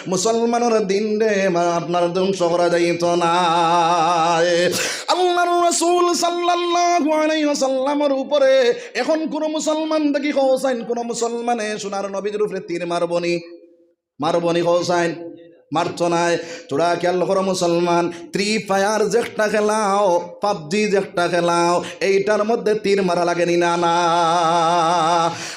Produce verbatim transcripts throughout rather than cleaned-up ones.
মুসলমানর দিন রে মা আপনার ধ্বংস করা যাইতো নায়। আল্লাহর রাসূল সাল্লাল্লাহু আলাইহি ওয়াসাল্লামর উপরে এখন কোন মুসলমান দেখি কওছাইন, কোন মুসলমানে সোনার নবীজির উপরে তীর মারবনি? মারবনি কওছাইন? মারতো নায়। তোরা খেয়াল করো মুসলমান, Free Fire যে একটা খেলাও, PUBG যে একটা খেলাও, এইটার মধ্যে তীর মারা লাগেনি না? না,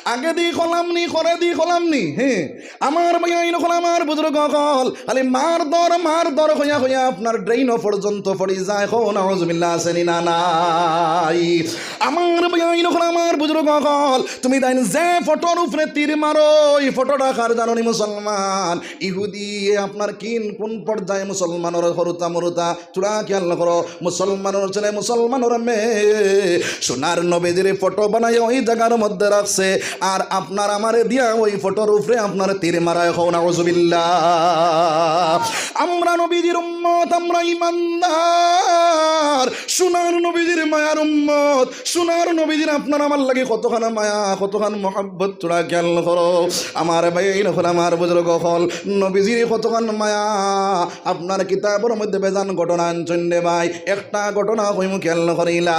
আগে দি কলাম নি, করে দি কলাম নি। হ্যাঁ, আমার ভাইয়াইন অকল, আমার বুজুর্গ অকল, খালি মার ধর, মার ধর কইয়া কইয়া আপনার ড্রেইনও পর্যন্ত পড়ি যায়। কও নাউজুবিল্লাহ, আছে নি না নাই? আমার ভাইয়াইন অকল, আমার বুজুর্গ অকল, তুমি তাইন যে ফটোর উপরে তীর মারো, এই ফটোটা কার জানো নি মুসলমান? ইহুদি। আপনার কিন কোন পর্যায়ে মুসলমানর হরুতা মরুতা, তোরা খেয়াল করো, মুসলমানর ছেলে, মুসলমানর মেয়ে, সোনার নবীজির ফটো বানাইয়া ওই জাগার মধ্যে রাখছে, আর আপনার আমারে দিয়া ওই ফটোর উপরে আপনার তীর মারায়। কও নাউজুবিল্লাহ। আমরা নবীজির উম্মত, আমরা ইমানদার, সোনার নবীজির মায়ার উম্মত, সোনার নবীজির আপনার আমার লাগি কতখান মায়া, কতখান মহব্বত, তোরা খেয়াল করো। আমার ভাইয়াইন অকল, আমার বুজুর্গ অকল, নবীজির কতখান মায়া। আপনার কিতাবর মধ্যে বেজান ঘটনা আনছইন রে ভাই, একটা ঘটনা কইমু, খেয়াল করিলা।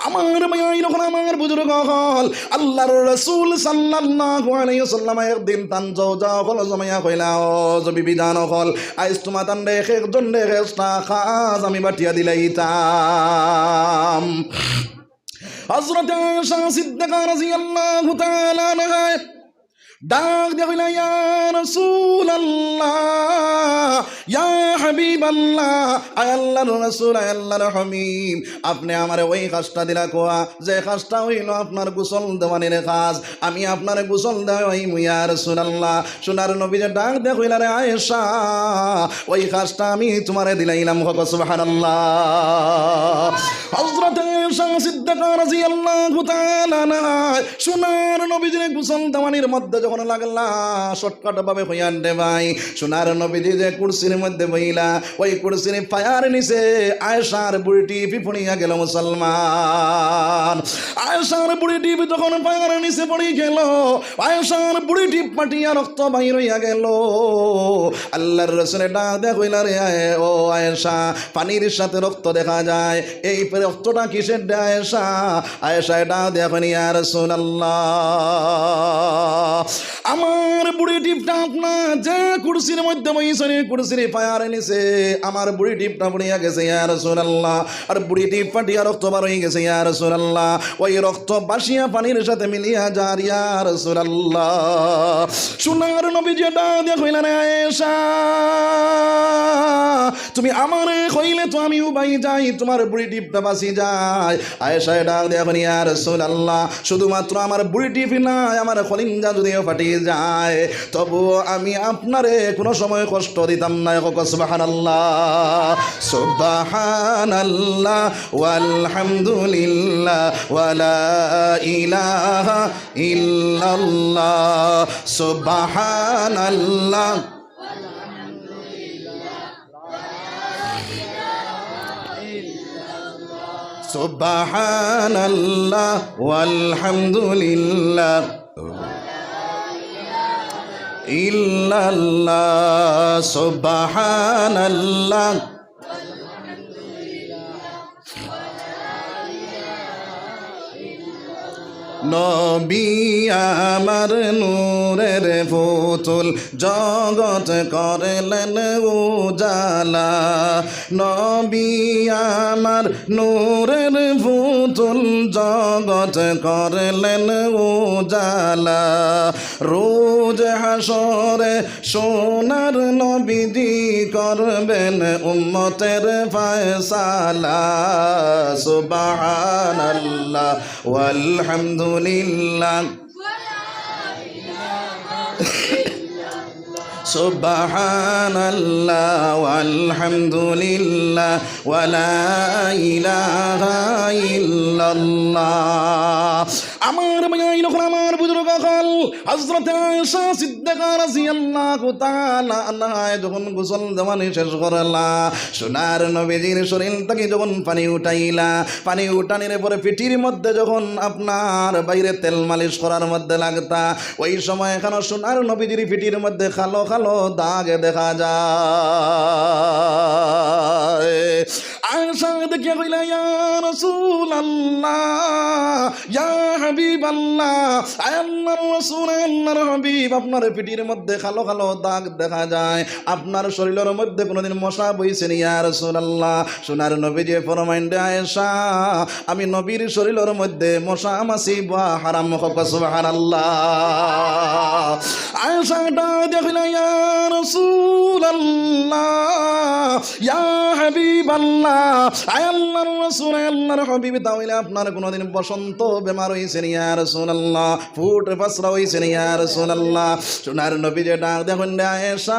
আমার ভাইয়াইন অকল, আমার বুজুর্গ অকল, আল্লাহর রাসূল সাল্লাল্লাহু আলাইহি ওয়াসাল্লাম একদিন তান জওজা অকল জমাইয়া কইলা, "ও বিবি জান অকল, আইজ তুমাতানরে এক একজনরে এক একটা কাজ আমি বাটিয়া দিলাইতাম।" হযরত আয়েশা সিদ্দিকা রাদিয়াল্লাহু তাআলা আনহা ডাক দিয়া কইলা, "ইয়া রাসূলাল্লাহ, ইয়া হাবিবাল্লাহ, আয় আল্লাহর রাসূল, আয় আল্লাহর হাবিব, আপনে আমারে ওই কাজটা দিলা কওয়া, যে কাজটা অইলো আপনার গোসল দেওয়ানির কাজ, আমি আপনারে গোসল দেওয়াইমু ইয়া রাসূলাল্লাহ।" সোনার নবীজিয়ে ডাক দিয়া কইলা, "রে আয়েশা, ওই কাজটা আমি তুমারে দিলাইলাম।" কও সুবহানাল্লাহ। হযরত আয়েশা সিদ্দিকা রাদিয়াল্লাহু তাআলা আনহা সোনার নবীজিরে গোসল দেওয়ানির মধ্যে যখন লাগলা, শর্টকাট ভাবে কইয়ার রে ভাই, সোনার নবীজি যে কুরসির মধ্যে বইলা, ওই কুরসির পায়ার নিচে আয়েশার বুড়ি টিপ পড়িয়া গেল মুসলমান। আয়েশার বুড়ি টিপ যখন পায়ার নিচে পড়ি গেল, আয়েশার বুড়ি টিপ ফাটিয়া রক্ত বাইর অইয়া গেল। আল্লাহর রাসূলে ডাক দিয়া কইলা, "রে আয়ে-, ও আয়েশা, পানির সাথে রক্ত দেখা যায়, এই রক্তটা কিসের রে আয়েশা?" আয়েশায় ডাক দিয়া কইন, "ইয়া রাসূলাল্লাহ, আমার বুড়ি টিপটা আপনার যে কুরসির মধ্যে বইছইন, এই কুরসির পায়ার নিচে আমার বুড়ি টিপটা পড়িয়া গেছে ইয়া রাসূলাল্লাহ, আর বুড়ি টিপ ফাটিয়া রক্ত বার অই গেছে ইয়া রাসূলাল্লাহ, ওই রক্ত ভাসিয়া পানির সাথে মিলিয়া যার ইয়া রাসূলাল্লাহ।" সোনার নবীজিয়ে ডাক দিয়া কইলা, "রে আয়েশা, তুমি আমারে কইলে তো আমি উবাই যাই, তুমার বুড়ি টিপটা বাঁচি যায়।" আয়েশায় ডাক দিয়া কইন, "ইয়া রাসূলাল্লাহ, শুধুমাত্র আমার বুড়ি টিপ নায়, আমার কলিঞ্জা যুদিও ফাটি যায়, তবুও আমি আপনারে কুনু সময় কষ্ট দিতাম নায়।" কও সুবহানাল্লাহ। সুবহানাল্লাহ ওয়ালহামদুলিল্লাহ ওয়ালা ইলাহা ইল্লাল্লাহ। সুবহানাল্লাহ। সুবহানাল্লাহ ওয়ালহামদুলিল্লাহ ইল্লাল্লাহ। সুবহানাল্লাহ। নবী আমার নূরের পুতুল, জগত করলেন উজালা। নবী আমার নূরের পুতুল, জগত করলেন উজালা। রোজ হাশরে সোনার নবীজি করবেন উম্মতের ফয়সালা। সুবহানাল্লাহ ওয়ালহামদুলিল্লাহ। সুবহানাল্লাহ ওয়ালহামদুলিল্লাহ ওয়ালা ইলাহা ইল্লাল্লাহ। আমার ভাইয়াইন অকল, আমার বুজুর্গ অকল, হযরতে আয়েশা সিদ্দিকা রাদিয়াল্লাহু তাআলা আনহায় যখন গোসল দেওয়ানি শেষ করলা, সোনার নবীজির শরীর থাকি যখন পানি উঠাইলা, পানি উঠানির পরে পিঠির মধ্যে যখন আপনার বাইরে তেল মালিশ করার মধ্যে লাগতা, ওই সময় এখানো সোনার নবীজির পিঠির মধ্যে কালো কালো দাগ দেখা যায়। আয়েশা দেখিয়া কইলা, "ইয়া রাসূলুল্লাহ, ইয়া হাবিবাল্লাহ, আয় আল্লাহর রাসূল, আয় আল্লাহর হাবিব, আপনার পিঠির মধ্যে কালো কালো দাগ দেখা যায়, আপনার শরীরের মধ্যে কোনোদিন মশা বইছে নি, ইয়া রাসূলুল্লাহ?" সোনার নবীজি ফরমাইন, "রে আয়েশা, আমি নবীর শরীরের মধ্যে মশা মাছি বওয়া হারাম।" কও সুবহানাল্লাহ। আয়েশা ডাক দিয়া কইলা, "ইয়া রাসূলুল্লাহ, ইয়া হাবিবাল্লাহ, আয় আল্লাহর রাসূল, আয় আল্লাহর হাবিব, তাইলে আপনার কোনোদিন বসন্ত বেমার হইছে নি, ইয়া রাসূলুল্লাহ, ফুট ফাসরা হইছে নি, ইয়া রাসূলুল্লাহ?" সোনার নবীজি ডাক দিয়া কইন, "রে আয়েশা,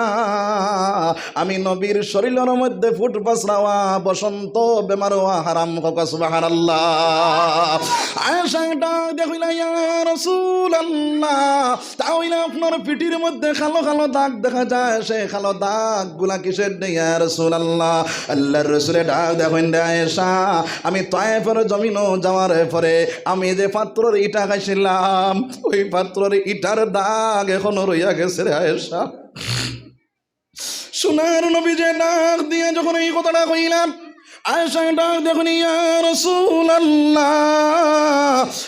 আমি নবীর শরীরের মধ্যে ফুট ফাসরা হওয়া, বসন্ত বেমার হওয়া হারাম।" কও সুবহানাল্লাহ। আয়েশা ডাক দিয়া কইলা, "ইয়া রাসূলুল্লাহ, তাইলে আপনার পিঠির মধ্যে কালো কালো দাগ দেখা যায়, সেই কালো দাগগুলা কিসের রে ইয়া রাসূলুল্লাহ?" আল্লাহর রাসূলে ডাক দিয়া কইন, "রে আয়েশা, আমি তায়েফের জমিনো যাওয়ার পরে আমি যে পাথরের ইটা খাইছিলাম, ওই পাথরের ইটার দাগ এখনো রইয়া গেছে রে আয়েশা।" সোনার নবীজি ডাক দিয়া যখন এই কথাটা কইলা, আয়েশা ডাক দিয়া কইন, "ইয়া রাসূলুল্লাহ,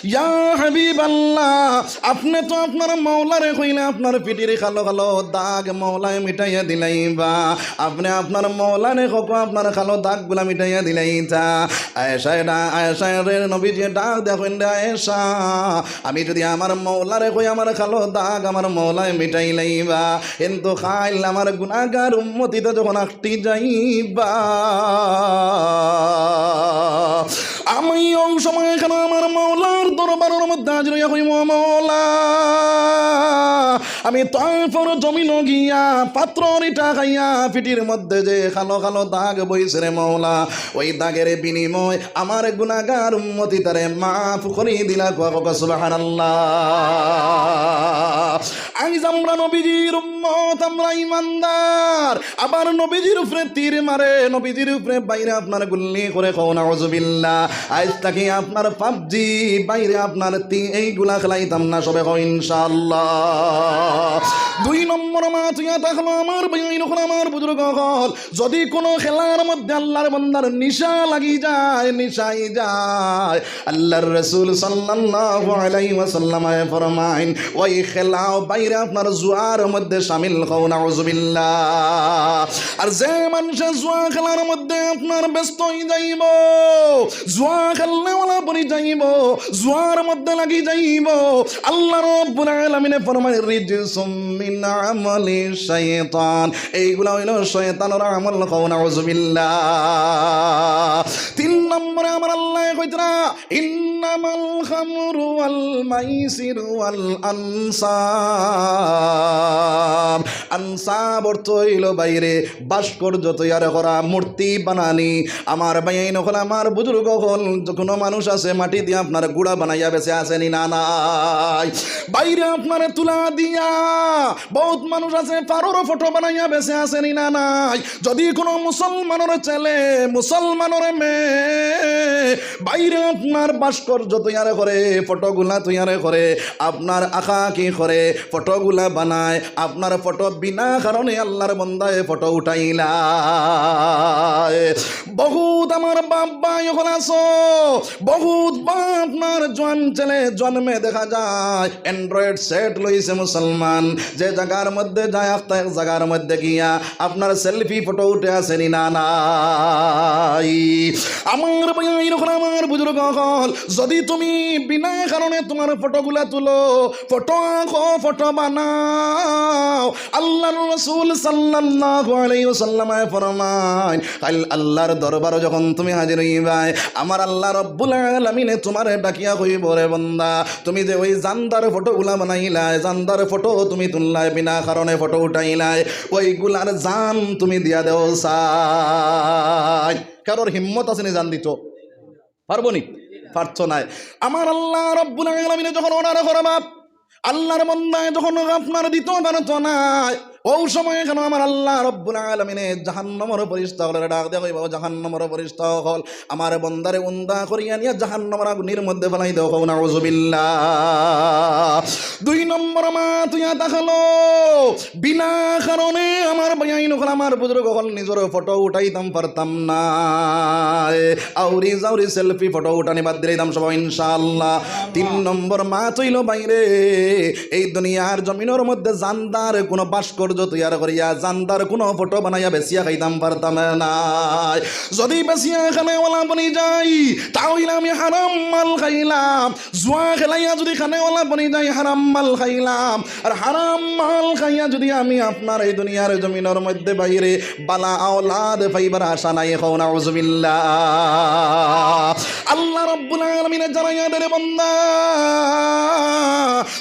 ইয়া হাবিবাল্লাহ, আপনে তো আপনার মাওলারে কইলা আপনার পিঠির কালো কালো দাগ মাওলায় মিটাইয়া দিলাইবা, আপনে আপনার মাওলারে কও আপনার কালো দাগগুলা মিটাইয়া দিলাইতা।" আয়েশা ডা-, আয়েশারে নবীজি ডাক দিয়া কইন, "রে আয়েশা, আমি যদি আমার মাওলারে কই আমার কালো দাগ আমার মাওলায় মিটাইলাইবা, কিন্তু কাইল আমার গুনাহগার উম্মতিতে যখন আটকি যাইবা, আমি ওই সময় এখানো আমার মাওলার দরবারের মধ্যে হাজির হইয়া কইমু, 'মাওলা, আমি তায়েফের জমিনো গিয়া পাথরের ইটা খাইয়া পিঠির মধ্যে যে কালো কালো দাগ বইছে রে মাওলা, ওই দাগের বিনিময় আমার গুনাহগার উম্মতিতারে মাফ করি দিলা।'" কও সুবহানাল্লাহ। আইজ আমরা নবীজির উম্মত, আমরা ইমানদার, আবার নবীজির উপরে তীর মারে, নবীজির উপরে বাইরে আপনার গুল্লি করে, কও নাউজুবিল্লাহ। আইজ থাকি আপনার পাবজি, বাইরে আপনার তি-, এইগুলা খেলাইতাম না, সবে কও ইনশাআল্লাহ। দুই নম্বর মাত হইয়া থাকলো আমার ভাইয়াইন অকল, আমার বুজুর্গ অকল, যদি কোনো খেলার মধ্যে আল্লাহর বান্দার নিশা লাগি যায়, নিশাই যায়, আল্লাহর রাসূল সাল্লাল্লাহু আলাইহি ওয়াসাল্লামে ফরমাইন, ওই খেলাও বাইরে আপনার জুয়ার মধ্যে শামিল, কও নাউজুবিল্লাহ। আর যে মানুষে জুয়া খেলার মধ্যে আপনার ব্যস্ত হই যাইবো, জুয়া খেলনেওয়ালা বনি যাইবো, জুয়ার মধ্যে লাগি যাইবো, আল্লাহ রাব্বুল আলামিনে ফরমাইন, "রিজসুম মিন আমালি শাইতান।" এইগুলা হইল শয়তানের আমল, কও নাউজুবিল্লাহ। তিন নম্বরে আমার আল্লাহ কইতরা, "ইন্নামাল খামরু ওয়াল মাইসিরু ওয়াল আনসাব।" আনসাব অর্থ হইল বাইরে ভাস্কর্য তৈয়ার করা, মূর্তি বানানি। আমার ভাইয়াইন অকল, আমার বুজুর্গ অকল, কোনো মানুষ আছে মাটি দিয়া আপনার ঘোড়া বানাইয়া বেচে, আছে নি না নাই? বাইরে আপনারে তুলা দিয়া বহুত মানুষ আছে পারর ফটো বানাইয়া বেচে, আছে নি না নাই? যদি কোনো মুসলমানর ছেলে, মুসলমানর মেয়ে বাইরে আপনার ভাস্কর্য তৈয়ার করে, ফটোগুলা তৈয়ার করে, আপনার আঁকাআঁকি করে, ফটোগুলা বানায়, আপনার ফটো বিনা কারণে আল্লাহর বান্দায় ফটো উঠাইলায়। বহুত আমার বাপ ভাই অকল আছো, বহুত বাপ আপনার জোয়ান ছেলে, জোয়ান মেয়ে দেখা যায় Android set লইছে মুসলমান, যে জাগার মধ্যে যায়, আখতা এক জাগার মধ্যে গিয়া আপনার সেলফি ফটো উঠে, আছে নি না নাই? আমার ভাইয়াইন অকল, আমার বুজুর্গ অকল, যদি তুমি বিনা কারণে তোমার ফটোগুলা তুলো, ফটো আঁকো, ফটো বানাও, আল্লাহর রাসূল সাল্লাল্লাহু আলাইহি ওয়াসাল্লামে ফরমাইন, কাইল আল্লাহর দরবারো যখন তুমি হাজির হইবায়, আমার আল্লাহ রব্বুল আলামিনে তোমারে ডাকিয়া কইবো, "রে বান্দা, তুমি যে ওই জান্দার ফটোগুলা বানাইলায়, জান্দার ফটো তুমি তুললায়, বিনা কারণে ফটো উঠাইলায়, ওইগুলার জান তুমি দিয়া দেও চাই।" কারোর হিম্মত আছে নি জান দিতো? পারবো নি? পারতো নায়। আমার আল্লাহ রব্বুল আলামিনে যখন অর্ডার করবা, আল্লাহর বন্দায় যখন আপনার দিতো পারতো নায়, অউ সময় কেন আমার আল্লাহ রব্বুল আলামিনে জাহান্নামর ফিরিস্তা অকলরে ডাক দিয়া কইবা, "ও জাহান্নামর ফিরিস্তা অকল, আমার বন্দারে উন্দা করিয়া নিয়া জাহান্নামর আগুনর মধ্যে ফালাই দেও।" কও নাউজুবিল্লাহ। দুই নম্বর মাত অইয়া থাকলো, বিনা কারণে আমার ভাইয়াইন অকল, আমার বুজুর্গ অকল, নিজর ফটো উঠাইতাম পারতাম নায়। আউরি জাউরি সেলফি ফটো উঠানি বাদ দিলাইতাম সব ইনশাআল্লাহ। তিন নম্বর মাত অইলো, ভাইরে, এই দুনিয়ার জমিনর মধ্যে জানদার কুনু ভাস্কর্য তৈয়ার করিয়া, জানদার কুনু ফটো বানাইয়া বেচিয়া খাইতাম পারতাম নায়। যদি বেচিয়া খানেওয়ালা বনি যাই, তা অইলে আমি হারাম মাল খাইলাম। জুয়া খেলাইয়া যদি খানেওয়ালা বনি যাই, হারাম মাল খাইলাম। আর হারাম মাল খাইয়া যদি আমি আপনার এই দুনিয়ার জমিনর মধ্যে, ভাইরে, বালা আওলাদ পাইবার আশা নাই, কও নাউজুবিল্লাহ। আল্লাহ রব্বুল আলামিনে জানাইয়া দেন, বন্দা,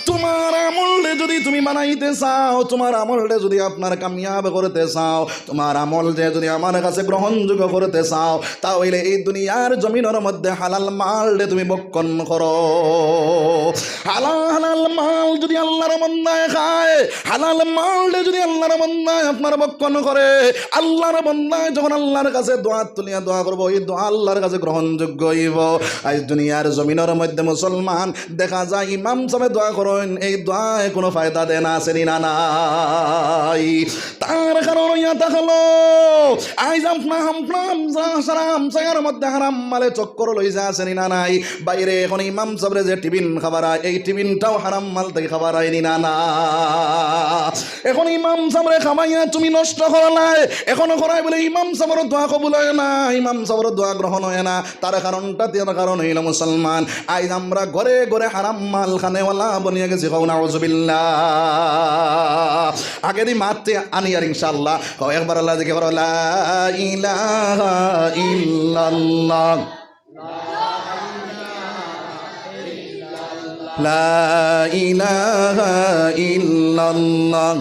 তুমার আমলরে যদি তুমি বানাইতে চাও, তুমার আমলরে যদি আপনার কামিয়াব করতে চাও, তুমার আমলরে যদি আমার কাছে গ্রহণযোগ্য করতে চাও, তা অইলে এই দুনিয়ার জমিনর মধ্যে হালাল মালরে তুমি ভক্ষণ করো। হালাল, হালাল মাল যদি আল্লাহর বন্দায় খায়, হালাল মালরে যদি আল্লাহর বন্দায় আপনার ভক্ষণ করে, আল্লাহর বন্দায় যখন আল্লাহর কাছে দোয়া তুলিয়া দোয়া করবো, এই দোয়া আল্লাহর কাছে গ্রহণযোগ্য অইবো। আইজ দুনিয়ার জমিনর মধ্যে মুসলমান দেখা যায় ইমাম সাবে দোয়া করইন, এই দোয়ায় কুনু ফায়দা দেয় না, আছে নি না নাই? তার কারণ অইয়া থাকলো, আইজ আপনা, আপনা, হামসা-, সারা হামসায়ার মধ্যে হারাম মালে চক্কর লইছে, আছে নি না নাই? ভাইরে, এখন ইমাম সাবরে যে টিফিন খাবারায়, এই টিফিনটাও হারাম মাল থাকি খাবারায় নি না না? এখন ইমাম সাবরে খাবাইয়া তুমি নষ্ট করলায়, এখন করায় বলে ইমাম সাবর দোয়া কবুল অয় না, ইমাম সাবর দোয়া গ্রহণ অয় না। তার কারণটা, তার কারণ অইলো মুসলমান, আইজ আমরা ঘরে ঘরে হারাম মাল খানেওয়ালা বনিয়া গেছি। কও নাউজুবিল্লাহ। আগেদি মাততে আনি আর ইনশাআল্লাহ। কও একবার আল্লাহ জিকির করো, লা ইলাহা ইল্লাল্লাহ। লা ইলাহা ইল্লাল্লাহ।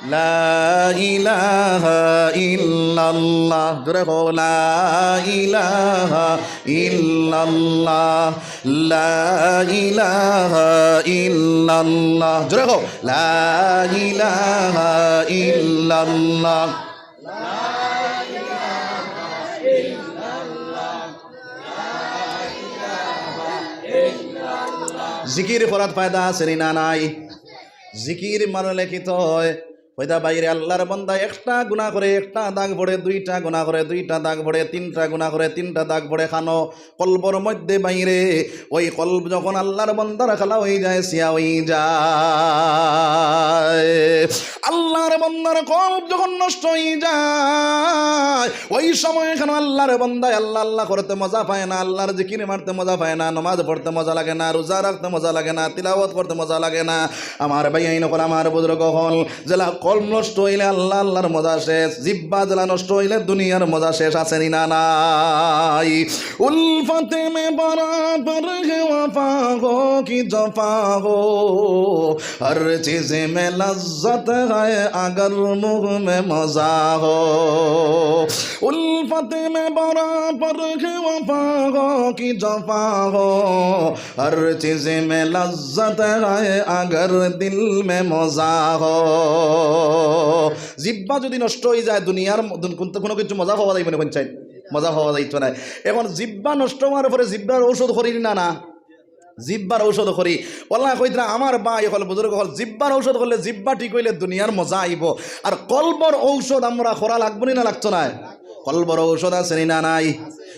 লা ইলাহা ইল্লাল্লাহ। জোরে কও, লা ইলাহা ইল্লাল্লাহ, লা ইলাহা ইল্লাল্লাহ। জোরে কও, লা ইলাহা ইল্লাল্লাহ। জিকির করাত ফায়দা আছে নি না নাই? জিকির মারলে কিতা অয়? কইতা ভাইরে, আল্লাহর বন্দা একটা গুনাহ করে একটা দাগ পড়ে, দুইটা গুনাহ করে দুইটা দাগ পড়ে, তিনটা গুনাহ করে তিনটা দাগ পড়ে। খানো কলবর মধ্যে ভাইরে, ওই কলব যখন আল্লাহর বন্দার কালা অই যায়, সিয়া অই যায়, আল্লাহর বন্দার কলব যখন নষ্ট অই যায়, ওই সময় কেন আল্লাহর বন্দায় আল্লাহ আল্লাহ করতে মজা পায় না, আল্লাহর জিকির মারতে মজা পায় না, নমাজ পড়তে মজা লাগে না, রোজা রাখতে মজা লাগে না, তিলাওয়াত করতে মজা লাগে না। আমার ভাইয়াইন অকল, আমার বুজুর্গ অকল, যেলা কলব নষ্ট অইলে আল্লাহ আল্লাহর মজা শেষ, জিব্বা যেলা নষ্ট অইলে দুনিয়ার মজা শেষ, আছে নি না নাই? الفت میں برابر ہے وفا ہو کہ جفا ہو، ہر چیز میں لذت ہے اگر منہ میں مزہ ہو۔ الفت میں برابر ہے وفا ہو کہ جفا ہو، ہر چیز میں لذت ہے اگر دل میں مزہ ہو۔ জিব্বা যদি নষ্ট অই যায়, দুনিয়ার ম-, দুন-, কুনতা কুনু কিছু মজা পাওয়া যাইবো নি, পঞ্চায়েত? মজা পাওয়া যাইতো নায়। এখন জিব্বা নষ্ট অওয়ার পরে জিব্বার ঔষধ করি না, না? জিব্বার ঔষধ করি। ওলা কইতরা, আমার ভাই অকল, বুজুর্গ অকল, জিব্বার ঔষধ করলে জিব্বা ঠিক অইলে দুনিয়ার মজা আইবো। আর কলবর ঔষধ আমরা করা লাগবো নি না লাগতো নায়? কলবর ঔষধ আছে নি না নাই?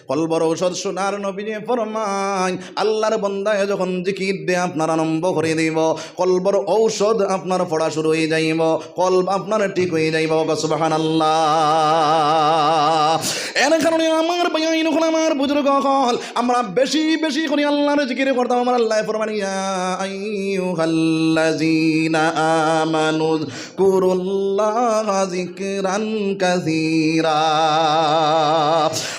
কলবর ঔষধ সোনার নবীয়ে ফরমাইন, আল্লাহর বন্দায় যখন জিকির দে আপনার আরম্ভ করি দিবো, কলবর ঔষধ আপনার পড়া শুরু অই যাইবো, কলব আপনার ঠিক অই যাইবো। সুবহানাল্লাহ। এর কারণে আমার ভাইয়াইন অকল, আমার বুজুর্গ অকল, আমরা বেশি বেশি করি আল্লাহর জিকির করতাম। আমার আল্লায় ফরমাইন, ইয়া আইয়ুহাল্লাযীনা আমানু উযকুরুল্লাহা যিকরান কাসীরা।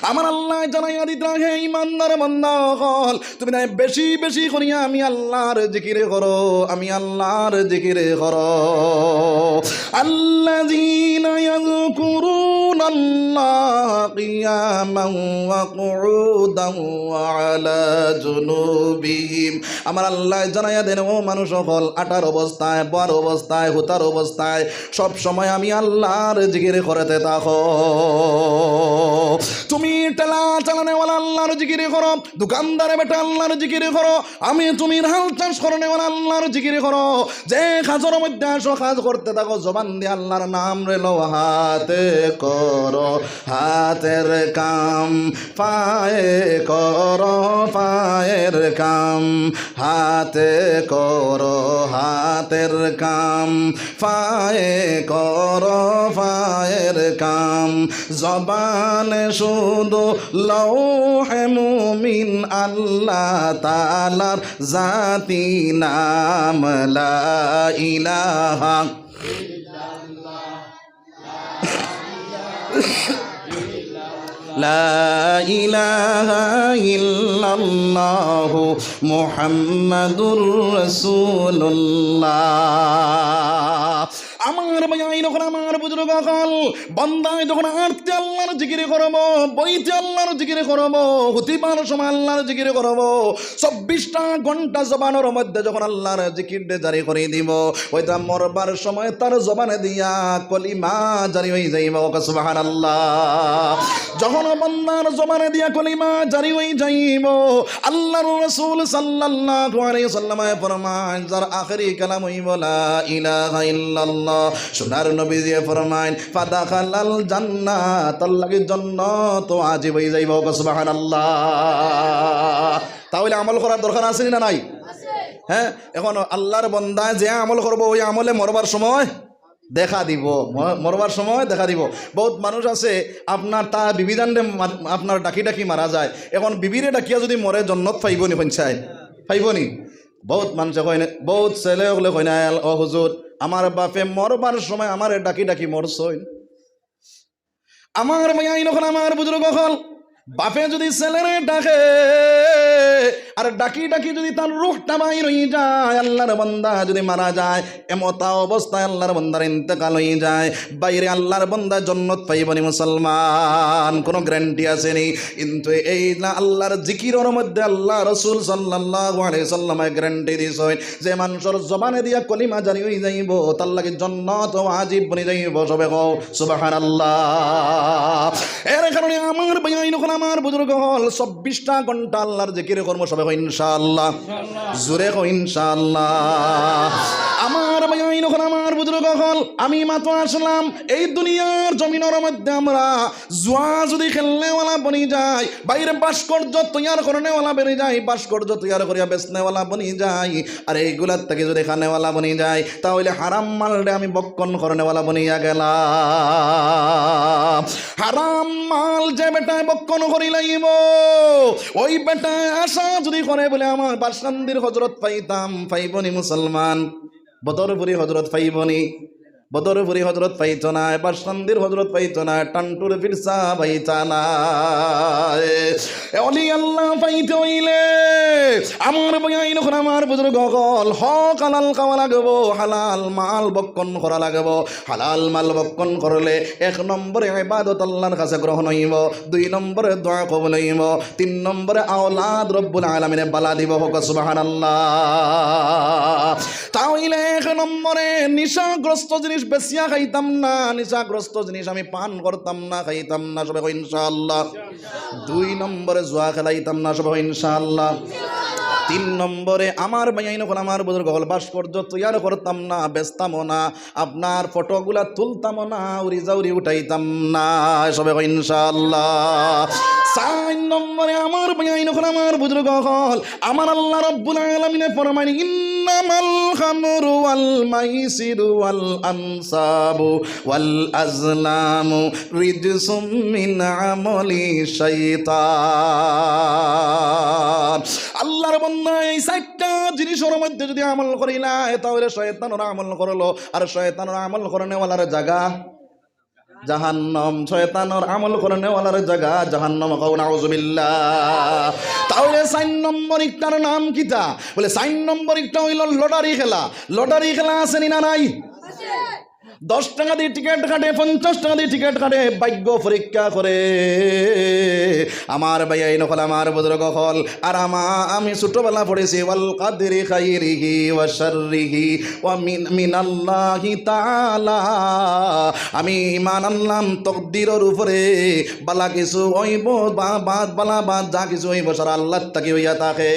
আমার আল্লায় জানাইয়া দিতরা, হে ইমানদার বান্দা অকল, তুমি না বেশি বেশি করিয়া আমি আল্লাহর জিকির করো, আমি আল্লাহর জিকির করো। الذين يذكرون الله قياما وقعودا وعلى جنوبهم। আমার আল্লাহ জানাইয়া দেন, ও মানুষ অকল, আটার অবস্থায়, বওয়ার অবস্থায়, হুতার অবস্থায়, সব সময় আমি আল্লাহর জিকির করতে থাকো। তুমি ঠেলা চালানেওয়ালা আল্লাহর জিকির করো, দোকানদারে বেটা আল্লাহর জিকির করো, আমি তুমির হাল চাষ করনেওয়ালা আল্লাহর জিকির করো। যে কাজর মধ্যে আসো, কাজ করতে থাকো, জবান দিয়া আল্লাহর নাম রে লও। হাতে করো হাতের কাম, পায়ে করো পায়ের কাম, হাতে করো হাতের কাম, পায়ে করো পায়ের কাম। জবানে শুধু লও হে মুমিন আল্লাহ তাআলার জাতি নাম, লা ইলাহা لا إله إلا الله محمد رسول الله। আমার ভাইয়াইন অকল, আমার বুজুর্গ অকল, বন্দায় যখন আটতে আল্লাহর জিকির করবো, বইতে আল্লাহর জিকির করবো, হুতিবার সময় আল্লাহর জিকির করবো, চব্বিশটা ঘন্টা জবানর মধ্যে যখন আল্লাহর জিকির দে জারি করি দিবো, ওইটা মরবার সময় তার জবানে দিয়া কলিমা জারি অই যাইবো। ওকে সুবহানাল্লাহ। যখন বন্দার জবানে দিয়া কলিমা জারি অই যাইবো, আল্লাহর রাসূল সাল্লাল্লাহু আলাইহি ওয়াসাল্লামে ফরমাইন, যার আখেরি কালাম অইবো লা ইলাহা ইল্লাল্লাহ, সোনার নবীজিয়ে ফরমাইন, ফাদাখালাল জান্নাহ, তার লাগি জন্নত ওয়াজিব অই যাইবো। ওকে সুবহানাল্লাহ। তাহলে আমল করার দরকার আছে নি না নাই? হ্যাঁ, এখন আল্লাহর বন্দায় যে আমল করবো, ওই আমলে মরবার সময় দেখা দিবো, ম-, মরবার সময় দেখা দিবো। বহুত মানুষ আছে, আপনার তা বিবি জানরে মা-, আপনার ডাকি ডাকি মারা যায়। এখন বিবিরে ডাকিয়া যদি মরে, জন্নত পাইবো নি? পঞ্চায় পাইবো নি? বহুত মানুষে কয় না, বহুত ছেলে অকলে কয় না, "ও হুজুর, আমার বাপে মরবার সময় আমারে ডাকি ডাকি মরছইন।" আমার ভাইয়াইন অকল, আমার বুজুর্গ অকল, বাপে যদি ছেলেরে ডাকে আর ডাকি ডাকি যদি তার রুহটা বাইর অই যায়, আল্লাহর বান্দা যদি মারা যায়, এমতা অবস্থায় আল্লাহর বান্দার ইন্তেকাল অই যায়, বাইরে আল্লাহর বান্দা জন্নত পাইবো নি মুসলমান? কোনো গ্যারান্টি আছে নি? কিন্তু এই না আল্লাহর জিকিরর মধ্যে আল্লাহ রাসূল সাল্লাল্লাহু আলাইহি ওয়াসাল্লামে গ্যারান্টি দিছইন, যে মানুষর জবানে দিয়া কলিমা জারি অই যাইবো, তার লাগি জন্নত ওয়াজিব বনি যাইবো। সবে কও সুবহানাল্লাহ। এর কারণে আমার ভাইয়াইন অকল, আমার বুজুর্গ অকল, চব্বিশটা ঘন্টা আল্লাহর জিকির করমু। সবে কও ইনশাআল্লাহ। জোরে কও ইনশাআল্লাহ। আমার ভাইয়াইন অকল, আমার বুজুর্গ অকল, আমি মাত্র আসলাম এই দুনিয়ার জমিনর মধ্যে, আমরা জুয়া যদি খেলনেওয়ালা বনি যাই, বাইরে ভাস্কর্য তৈয়ার করনেওয়ালা বনি যাই, ভাস্কর্য তৈয়ার করিয়া বেচনেওয়ালা বনি যাই, আর এইগুলার থাকি যদি খানেওয়ালা বনি যাই, তাহলে হারাম মালরে আমি ভক্ষণ করনেওয়ালা বনিয়া গেলাম। হারাম মাল যে বেটায় ভক্ষণ করি লাইবো, ওই বেটায় আশা যদি করে বলে, "আমার বাসকান্দির হজরত পাইতাম", পাইবো নি মুসলমান? বদরপুরি হজরত পাইবো নি? বদরপুরি হজরত পাইতো না, বাসকান্দির হজরত পাইতো না, টান্টুর পিরসা পাইতা না। এ অলি আল্লাহ পাইতে অইলে আমার ভাইয়াইন অকল, আমার বুজুর্গ অকল, হক হালাল খাওয়া লাগবো, হালাল মাল ভক্ষণ করা লাগবো। হালাল মাল ভক্ষণ করলে এক নম্বরে ইবাদত আল্লাহর কাছে গ্রহণ অইবো, দুই নম্বরে দোয়া কবুল অইবো, তিন নম্বরে আওলাদ রব্বুল আলামিনে বালা দিবো। কও সুবহানাল্লাহ। তাইলে এক নম্বরে নিশাগ্রস্ত জিনিস বেচিয়া খাইতাম না, নিশাগ্রস্ত জিনিস আমি পান করতাম না, খাইতাম না। সবে কও ইনশাআল্লাহ। দুই নম্বরে জুয়া খেলাইতাম না। সবে কও ইনশাআল্লাহ। তিন নম্বরে আমার ভাইয়াইন অকল, আমার বুজুর্গ অকল, ভাস্কর্য তৈয়ার করতাম না, বেচতামও না, আপনার ফটোগুলা তুলতামও না, উড়ি যাউরি উঠাইতাম না। সবে কও ইনশাআল্লাহ। চার নম্বরে আমার ভাইয়াইন অকল, আমার বুজুর্গ অকল, আমার আল্লাহ রব্বুল আলামিনে ফরমাইন, "ইন্নামাল খামরু ওয়াল মাইসিরু ওয়াল আনসাবু ওয়াল আজলামু রিজসুম মিন আমালি শাইতান।" আল্লাহর বান্দা, এই চাইরটা জিনিসর মধ্যে যদি আমল করিলায়, তাহলে শয়তানর আমল করলো, আর শয়তানর আমল করনেওয়ালার জাগা জাহান্নাম। শয়তানর আমল করনেওয়ালার জাগা জাহান্নাম। কও নাউজুবিল্লাহ। তাইলে চাইর নম্বর ইকটার নাম কিতা? বলে, চাইর নম্বর ইকটা অইলো লটারি খেলা। লটারি খেলা আছে নি না নাই? দশ টেকা দি টিকিট কাটে, পঞ্চাশ টেকা দি টিকিট কাটে, ভাগ্য পরীক্ষা করে। আমার ভাইয়াইন অকল, আমার বুজুর্গ অকল, আর আমা-, আমি ছোটবেলা পড়ছি, "ওয়াল কাদরি খাইরিহি ওয়া শাররিহি ওয়া মিন-, মিনাল্লাহি তাআলা।" আমি ইমান আনলাম তকদিরর উপরে, বালা কিছু অইবো বা বাদ, বালা বাদ যা কিছু অইবো, সারা আল্লাহ থাকি অইয়া থাকে।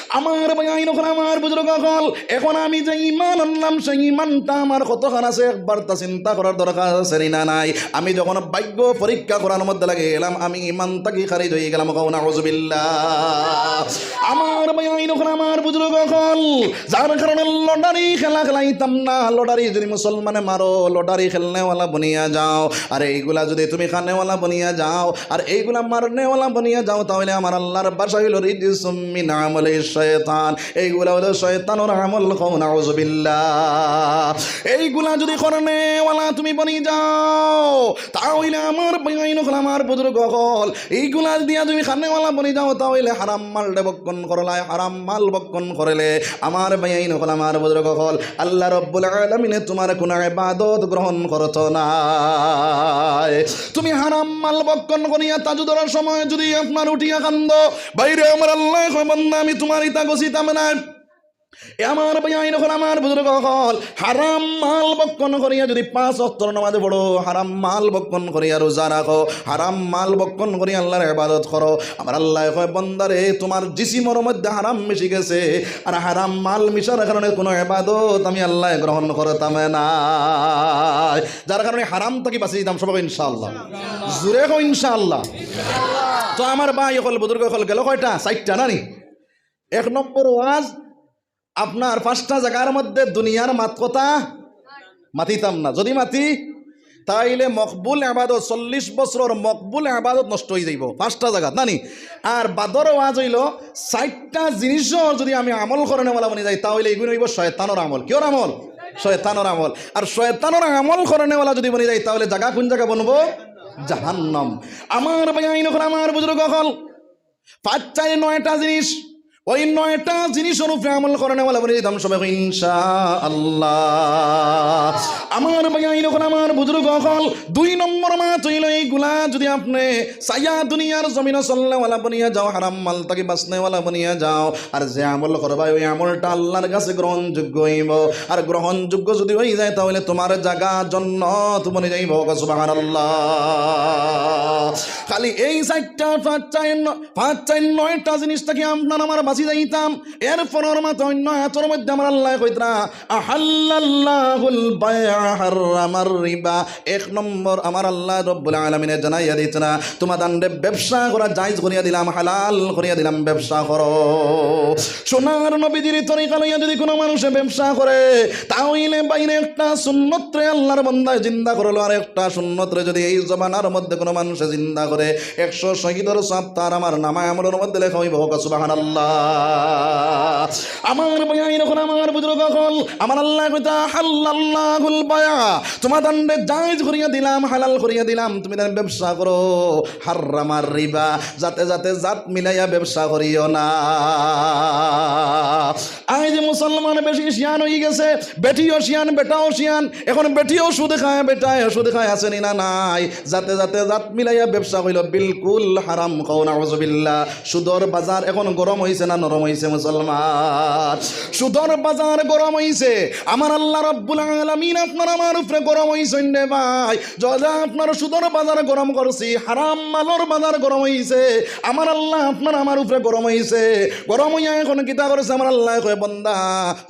আমার ভাইয়াইন অকল, আমার বুজুর্গ অকল, এখন আমি যে ইমান আনলাম, সেই ইমানটা আমার কতখান আছে, একবার তা চিন্তা করার দরকার আছে নি না নাই? আমি যখন ভাগ্য পরীক্ষা করার মধ্যে লাগি গেলাম, আমি ইমান থাকি খারিজ অইয়া গেলাম। কও নাউজুবিল্লাহ। আমার ভাইয়াইন অকল, আমার বুজুর্গ অকল, যার কারণে লটারি খেলা খেলাইতাম না। লটারি যদি মুসলমানে মারো, লটারি খেলনেওয়ালা বনিয়া যাও, আর এইগুলা যদি তুমি খানেওয়ালা বনিয়া যাও, আর এইগুলা মারনেওয়ালা বনিয়া যাও, তাইলে আমার আল্লাহর ভাষা অইলো রিজসুম মিন আমালি শয়তান। এইগুলা অইলো শয়তানর আমল। কও নাউজুবিল্লাহ। এইগুলা যদি করনেওয়ালা তুমি বনি যাও, তাইলে আমার ভাইয়াইন অকল, আমার বুজুর্গ অকল, এইগুলা দিয়া তুমি খানেওয়ালা বনি যাও, তাইলে হারাম মালরে ভক্ষণ করলায়। হারাম মাল ভক্ষণ করলে, আমার ভাইয়াইন অকল, আমার বুজুর্গ অকল, আল্লাহ রব্বুল আলামিনে তুমার কুনু ইবাদত গ্রহণ করতো নায়। তুমি হারাম মাল ভক্ষণ করিয়া তাহাজ্জুদর সময় যদি আপনার উঠিয়া কান্দো, "ভাইরে, আমার আল্লায় কয়, বান্দা, আমি তুমার ইতা গছিতাম নায়।" এ আমার ভাইয়াইন অকল, আমার বুজুর্গ অকল, হারাম মাল ভক্ষণ করিয়া যদি পাঁচ ওয়াক্তর নামাজ পড়ো, হারাম মাল ভক্ষণ করিয়া রোজা রাখো, হারাম মাল ভক্ষণ করিয়া আল্লাহর ইবাদত করো, আমার আল্লায় কয়, "বান্দারে, তুমার জিসিমর মধ্যে হারাম মিশি গেছে, আর হারাম মাল মিশার কারণে কুনু ইবাদত আমি আল্লায় গ্রহণ করতাম নায়।" যার কারণে হারাম থাকি বাঁচি যাইতাম সবাই ইনশাআল্লাহ। জোরে কও ইনশাআল্লাহ। তো আমার ভাই অকল, বুজুর্গ অকল, গেল কয়টা? চাইরটা না নি? এক নম্বর ওয়াজ, আপনার পাঁচটা জাগার মধ্যে দুনিয়ার মাত কথা মাতিতাম না। যদি মাতি, তাইলে মকবুল ইবাদত, চল্লিশ বছরর মকবুল ইবাদত নষ্ট অই যাইবো। পাঁচটা জাগাত, না নি? আর বাদর ওয়াজ অইলো, চাইরটা জিনিসও যদি আমি আমল করনেওয়ালা বনি যাই, তাইলে ইগুইন অইবো শয়তানর আমল। কিওর আমল? শয়তানর আমল। আর শয়তানর আমল করনেওয়ালা যদি বনি যাই, তাইলে জাগা কুন জাগা বনবো? জাহান্নাম। আমার ভাইয়াইন অকল, আমার বুজুর্গ অকল, পাঁচ চাইর নয়টা জিনিস, ওই নয়টা জিনিসর উপরে আমল করনেওয়ালা বনি যাইতাম সবে, ইনশাআল্লাহ। আমার ভাইয়াইন অকল, আমার বুজুর্গ অকল, দুই নম্বর মাত অইলো এইগুলা যদি আপনে চাইয়া দুনিয়ার জমিনো চলনেওয়ালা বনিয়া যাও, হারাম মাল থাকি বাঁচনেওয়ালা বনিয়া যাও, আর যে আমল করবায় ওই আমলটা আল্লাহর কাছে গ্রহণযোগ্য অইবো। আর গ্রহণযোগ্য যদি অই যায়, তাইলে তুমার জাগা জন্নত বনি যাইবো। সুবহানাল্লাহ। খালি এই চাইরটা, পাঁচ চাইর ন-, পাঁচ চাইর নয়টা জিনিস থাকি আপনার আমার বাঁচি যাইতাম। এরপরর মাত অইন্য আয়াতর মধ্যে আমার আল্লায় কইতরা, "আহাল্লাল্লাহুল বাইআ হাররামার রিবা।" এক নম্বর, আমার আল্লাহ রব্বুল আলামিনে জানাইয়া দিতরা, "তুমাদানরে ব্যবসা করা জায়েজ করিয়া দিলাম, হালাল করিয়া দিলাম, ব্যবসা করো।" সোনার নবীজির তরিকা লইয়া যদি কুনু মানুষে ব্যবসা করে, তাইলে বাইরে একটা সুন্নতরে আল্লাহর বান্দায় জিন্দা করলো, আর একটা সুন্নতরে যদি এই জমানার মধ্যে কুনু মানুষে জিন্দা করে, একশো শহীদর সওয়াব তার আমার নামায় আমলর মধ্যে লেখা অইবো। কও সুবহানাল্লাহ। আমার ভাইয়াইন অকল, আমার বুজুর্গ অকল, আমার আল্লায় কইতরা, "হাল্লাল্লাহুল বাইআ।" তুমাদানরে জায়েজ করিয়া দিলাম, হালাল করিয়া দিলাম, তুমি তান ব্যবসা করো। হাররামার রিবা, যাতে যাতে জাত মিলাইয়া ব্যবসা করিও না। আইজ মুসলমান বেশি শিয়ান অই গেছে, বেটিও শিয়ান, বেটাও শিয়ান। এখন বেটিও সুদ খায়, বেটায় সুদ খায়, আছে নি না নাই? যাতে যাতে জাত মিলাইয়া ব্যবসা অইলো, বিলকুল হারাম। কও নাউজুবিল্লাহ। সুদর বাজার এখন গরম অইছে না নরম অইছে মুসলমান? সুদর বাজার গরম অইছে। আমার আল্লাহ রাব্বুল আলামিন আপনার আমার উপরে গরম অইছইন রে ভাই। যা আপনার সুদর বাজার গরম করছি, হারাম মালর বাজার গরম অইছে। আমার আল্লাহ আপনার আমার উপরে গরম অইছে। গরম অইয়া এখন কিতা করছে? আমার আল্লায় কয়, "বান্দা,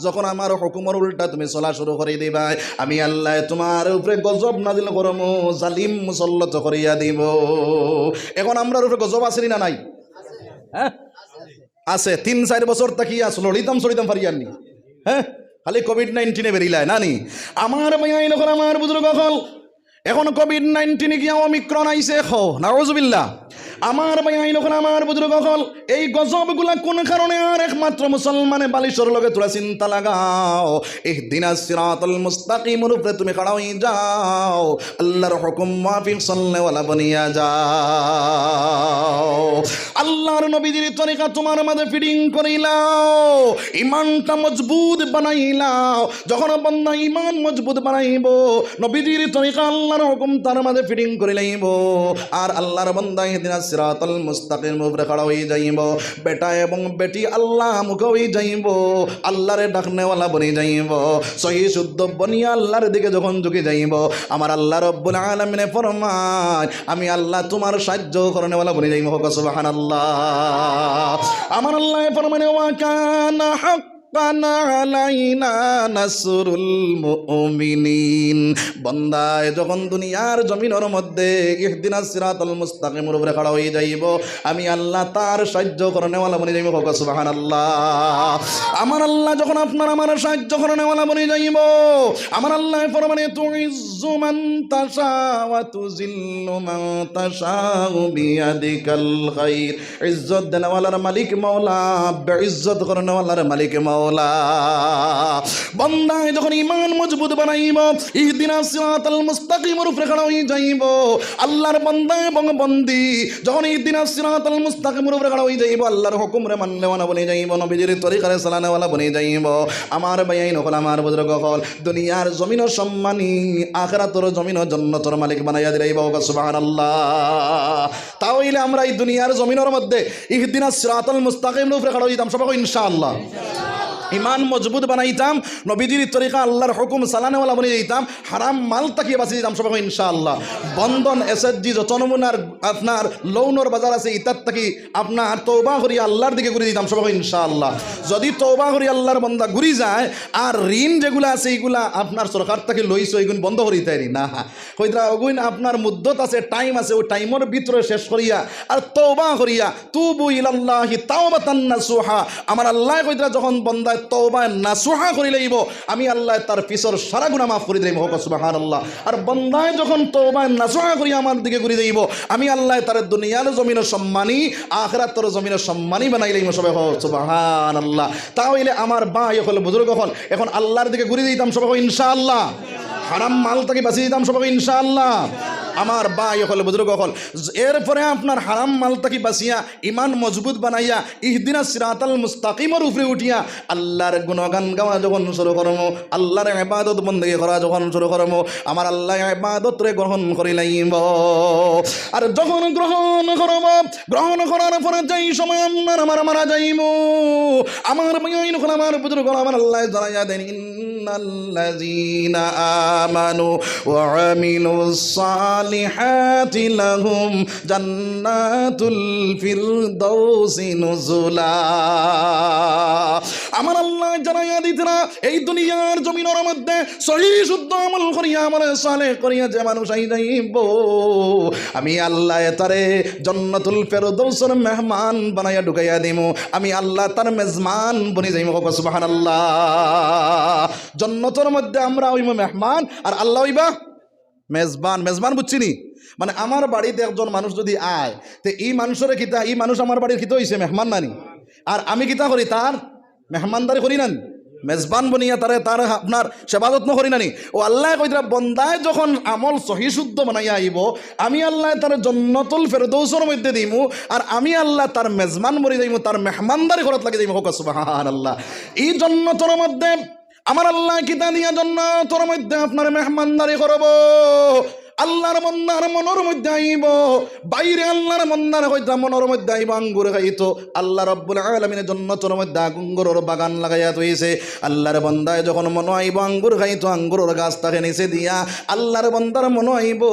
যখন আমার হুকুমর উল্টা তুমি চলা শুরু করি দিবায়, আমি আল্লায় তুমার উপরে গজব নাজিল করমু, জালিম মুসল্লত করিয়া দিমু।" এখন আমরার উপরে গজব আছে নি না নাই? হ্যাঁ? আছে। তিন চাইর বছর থাকি আস, লড়িতাম চড়িতাম পারিয়ার নি। হ্যাঁ? খালি কোভিড নাইনটিনে বেরিলায় না নি? আমার ভাইয়াইন অকল, আমার বুজুর্গ অকল, এখন কোভিড নাইনটিন গিয়া ওমিক্রন আইছে, খো, নাউজুবিল্লাহ। আমার ভাইয়াইন অকল, আমার বুজুর্গ অকল, এই গজবগুলা কোন কারণে? আর একমাত্র মুসলমানে বালিশর লগে থুড়া চিন্তা লাগাও, ইহদিনাস সিরাতাল মুস্তাকিমর উপরে তুমি খাড়া অই যাও, আল্লাহর হুকুম মাফিক চলনেওয়ালা বনিয়া যাও, আল্লাহর নবীজির তরিকা তোমার মাঝে ফিটিং করিলাও, ইমানটা মজবুত বানাইলাও। যখন বন্দা ইমান মজবুত বানাইবো, নবীজির তরিকা আল্লাহর হুকুম তার মাঝে ফিটিং করি লাইবো, আর আল্লাহর বন্দা ইহদিনাস সিরাতাল মুস্তাকিমর উপরে খাড়া অই যাইবো, বেটা এবং বেটি আল্লাহ মুখা অই যাইবো, আল্লাহরে ডাকনেওয়ালা বনি যাইবো, সহি শুদ্ধ বনিয়া আল্লাহর দিকে যখন ঝুঁকি যাইবো, আমার আল্লাহ রব্বুল আলামিনে ফরমায়, আমি আল্লাহ তোমার সাহায্য করনেওয়ালা বনি যাইবো। হোক সুবহানাল্লাহ। আমার আল্লাহ ফরমানে, ওয়া কানা হাক্কান আলাইনা নাসরুল মুমিনিন। বন্দায় যখন দুনিয়ার জমিনর মধ্যে ইহদিনাস সিরাতাল মুস্তাকিমর উপরে খাড়া অই যাইবো, আমি আল্লাহ তার সাহায্য করনেওয়ালা বনি যাইবো। হোক সুবহানাল্লাহ। আমার আল্লাহ যখন আপনার আমার সাহায্য করনেওয়ালা বনি যাইবো, আমার আল্লাহ ফরমানে, তুইজ্জু মান তাশা ওয়া তুজিল্লু মান তাশা বিয়াদিকাল খাইর। ইজ্জত দেনেওয়ালার মালিক মওলা, বেইজ্জত করনেওয়ালার মালিক মওলা। বন্দায় যখন ইমান মজবুত বানাইবো, ইহদিনাস সিরাতাল মুস্তাকিমর উপরে খাড়া অই যাইবো, আল্লাহর বন্দা এবং বন্দি যখন ইহদিনাস সিরাতাল মুস্তাকিমর উপরে খাড়া অই যাইবো, আল্লাহর হুকুমরে মাননেওয়ালা বনি যাইবো, নবীজির তরিকারে চালানেওয়ালা বনি যাইবো, আমার ভাইয়াইন অকল, আমার বুজুর্গ অকল, দুনিয়ার জমিনর সম্মানী, আখিরাতর জমিনর জন্নতর মালিক বানাইয়া দিলাইবো। হোক সুবহানাল্লাহ। তা অইলে আমরা এই দুনিয়ার জমিনর মধ্যে ইহদিনাস সিরাতাল মুস্তাকিমর উপরে খাড়া অই যাইতাম, সবাই কও ইনশাআল্লাহ। ইমান মজবুত বানাইতাম, নবীজির তরিকা আল্লাহর হুকুম চালানেওয়ালা বনি যাইতাম, হারাম মাল থাকি বাঁচি যাইতাম, সবাই কও ইনশাআল্লাহ। বন্ধন, এসএসজি, যত নমুনার আপনার লোনর বাজার আছে, ইতার থাকি আপনার তওবা করি আল্লাহর দিকে ঘুরি যাইতাম, সবাই কও ইনশাআল্লাহ। যদি তওবা করি আল্লাহর বন্দা ঘুরি যায়, আর ঋণ যেগুলা আছে, ইগুলা আপনার সরকার থাকি লইছো, ইগুন বন্ধ করি দিতায় নি না। কইতরা, ওগুইন আপনার মুদ্দত আছে, টাইম আছে, ওই টাইমর ভিতরে শেষ করিয়া আর তওবা করিয়া, তুবু ইলাল্লাহি তাওবাতান নাসুহা। আমার আল্লাহ কইতরা, যখন বন্দায় তওবায় নাসুহা করি লাইবো, আমি আল্লাহ তার পিছর সারা গুনাহ মাফ করি দিলাইমু। হোক সুবহানাল্লাহ। আর বন্দায় যখন তওবায় নাসুহা করি আমার দিকে ঘুরি যাইবো, আমি আল্লাহ তার দুনিয়ার জমিনর সম্মানী, আখিরাতর জমিনর সম্মানী বানাই লাইমু। সবাই হোক সুবহানাল্লাহ। তা অইলে আমার ভাই অকল, বুজুর্গ অকল, এখন আল্লাহর দিকে ঘুরি যাইতাম, সবাই হোক ইনশাআল্লাহ। হারাম মাল থাকি বাঁচি যাইতাম, সবাই হোক ইনশাআল্লাহ। আমার ভাই অকল, বুজুর্গ অকল, এরপরে আপনার হারাম মাল থাকি বাঁচিয়া, ইমান মজবুত বানাইয়া, ইহদিনাস সিরাতাল মুস্তাকিমর উপরে উঠিয়া, আল্লাহর গুণগান গাওয়া যখন শুরু করমু, আল্লাহর ইবাদত বন্দেগি করা যখন শুরু করমু, আমার আল্লাহ ইবাদতরে গ্রহণ করি লাইবো। আর যখন গ্রহণ করবো, গ্রহণ করার পরে যেই সময় আপনার আমার মারা যাইমু, আমার ভাইয়াইন অকল, আমার বুজুর্গ অকল, আমার আল্লাহ জানাইয়া দেন, ইন্নাল্লাযীনা আমানু ওয়া আমিলুস সালিহাতি লাহুম জান্নাতুল ফিরদাউসি নুজুলা। আমার আল্লাহ জানাইয়া দিতরা, এই দুনিয়ার জমিনর মধ্যে সহি শুদ্ধ আমল করিয়া, আমলে সালেহ করিয়া যে মানুষ আই যাইবো, আমি আল্লাহ তারে জান্নাতুল ফেরদৌসর মেহমান বানাইয়া ঢুকাইয়া দিমু। আমি আল্লাহ তার মেজমান বনি যাইমু। হোক সুবহানাল্লাহ। জান্নাতর মধ্যে আমরা অইমু মেহমান, আর আল্লাহ অইবা মেজবান। মেজবান বুঝছইন নি? মানে, আমার বাড়িত একজন মানুষ যদি আয়, তে ই মানুষরে কিতা, ই মানুষ আমার বাড়ির কিতা অইছে? মেহমান না নি? আর আমি কিতা করি? তার মেহমানদারি করি না নি? মেজবান বনিয়া তারে, তার আপনার সেবা যত্ন করি না নি? ও আল্লায় কইতরা, বন্দায় যখন আমল সহি শুদ্ধ বানাইয়া আইবো, আমি আল্লায় তারে জান্নাতুল ফেরদৌসর মধ্যে দিমু, আর আমি আল্লাহ তার মেজবান বনি যাইমু, তার মেহমানদারি করাত লাগি যাইমু। হোক সুবহানাল্লাহ। ই জান্নাতর মধ্যে আমার আল্লাহ কিতা দিয়া জান্নাতর মধ্যে আপনার মেহমানদারি করবো? আল্লাহর বন্দার মনর মধ্যে আইবো, বাইরে আল্লাহর বন্দার কইতরা মনর মধ্যে আইবো আঙ্গুর খাইতো। আল্লাহ রাব্বুল আলামিনে জান্নাতর মধ্যে আঙ্গুরর বাগান লাগাইয়া থইছে। আল্লাহর বন্দায় যখন মনো আইবো আঙ্গুর খাইতো, আঙ্গুরর গাছ থাকে নিচে দিয়া, আল্লাহর বন্দার মনো আইবো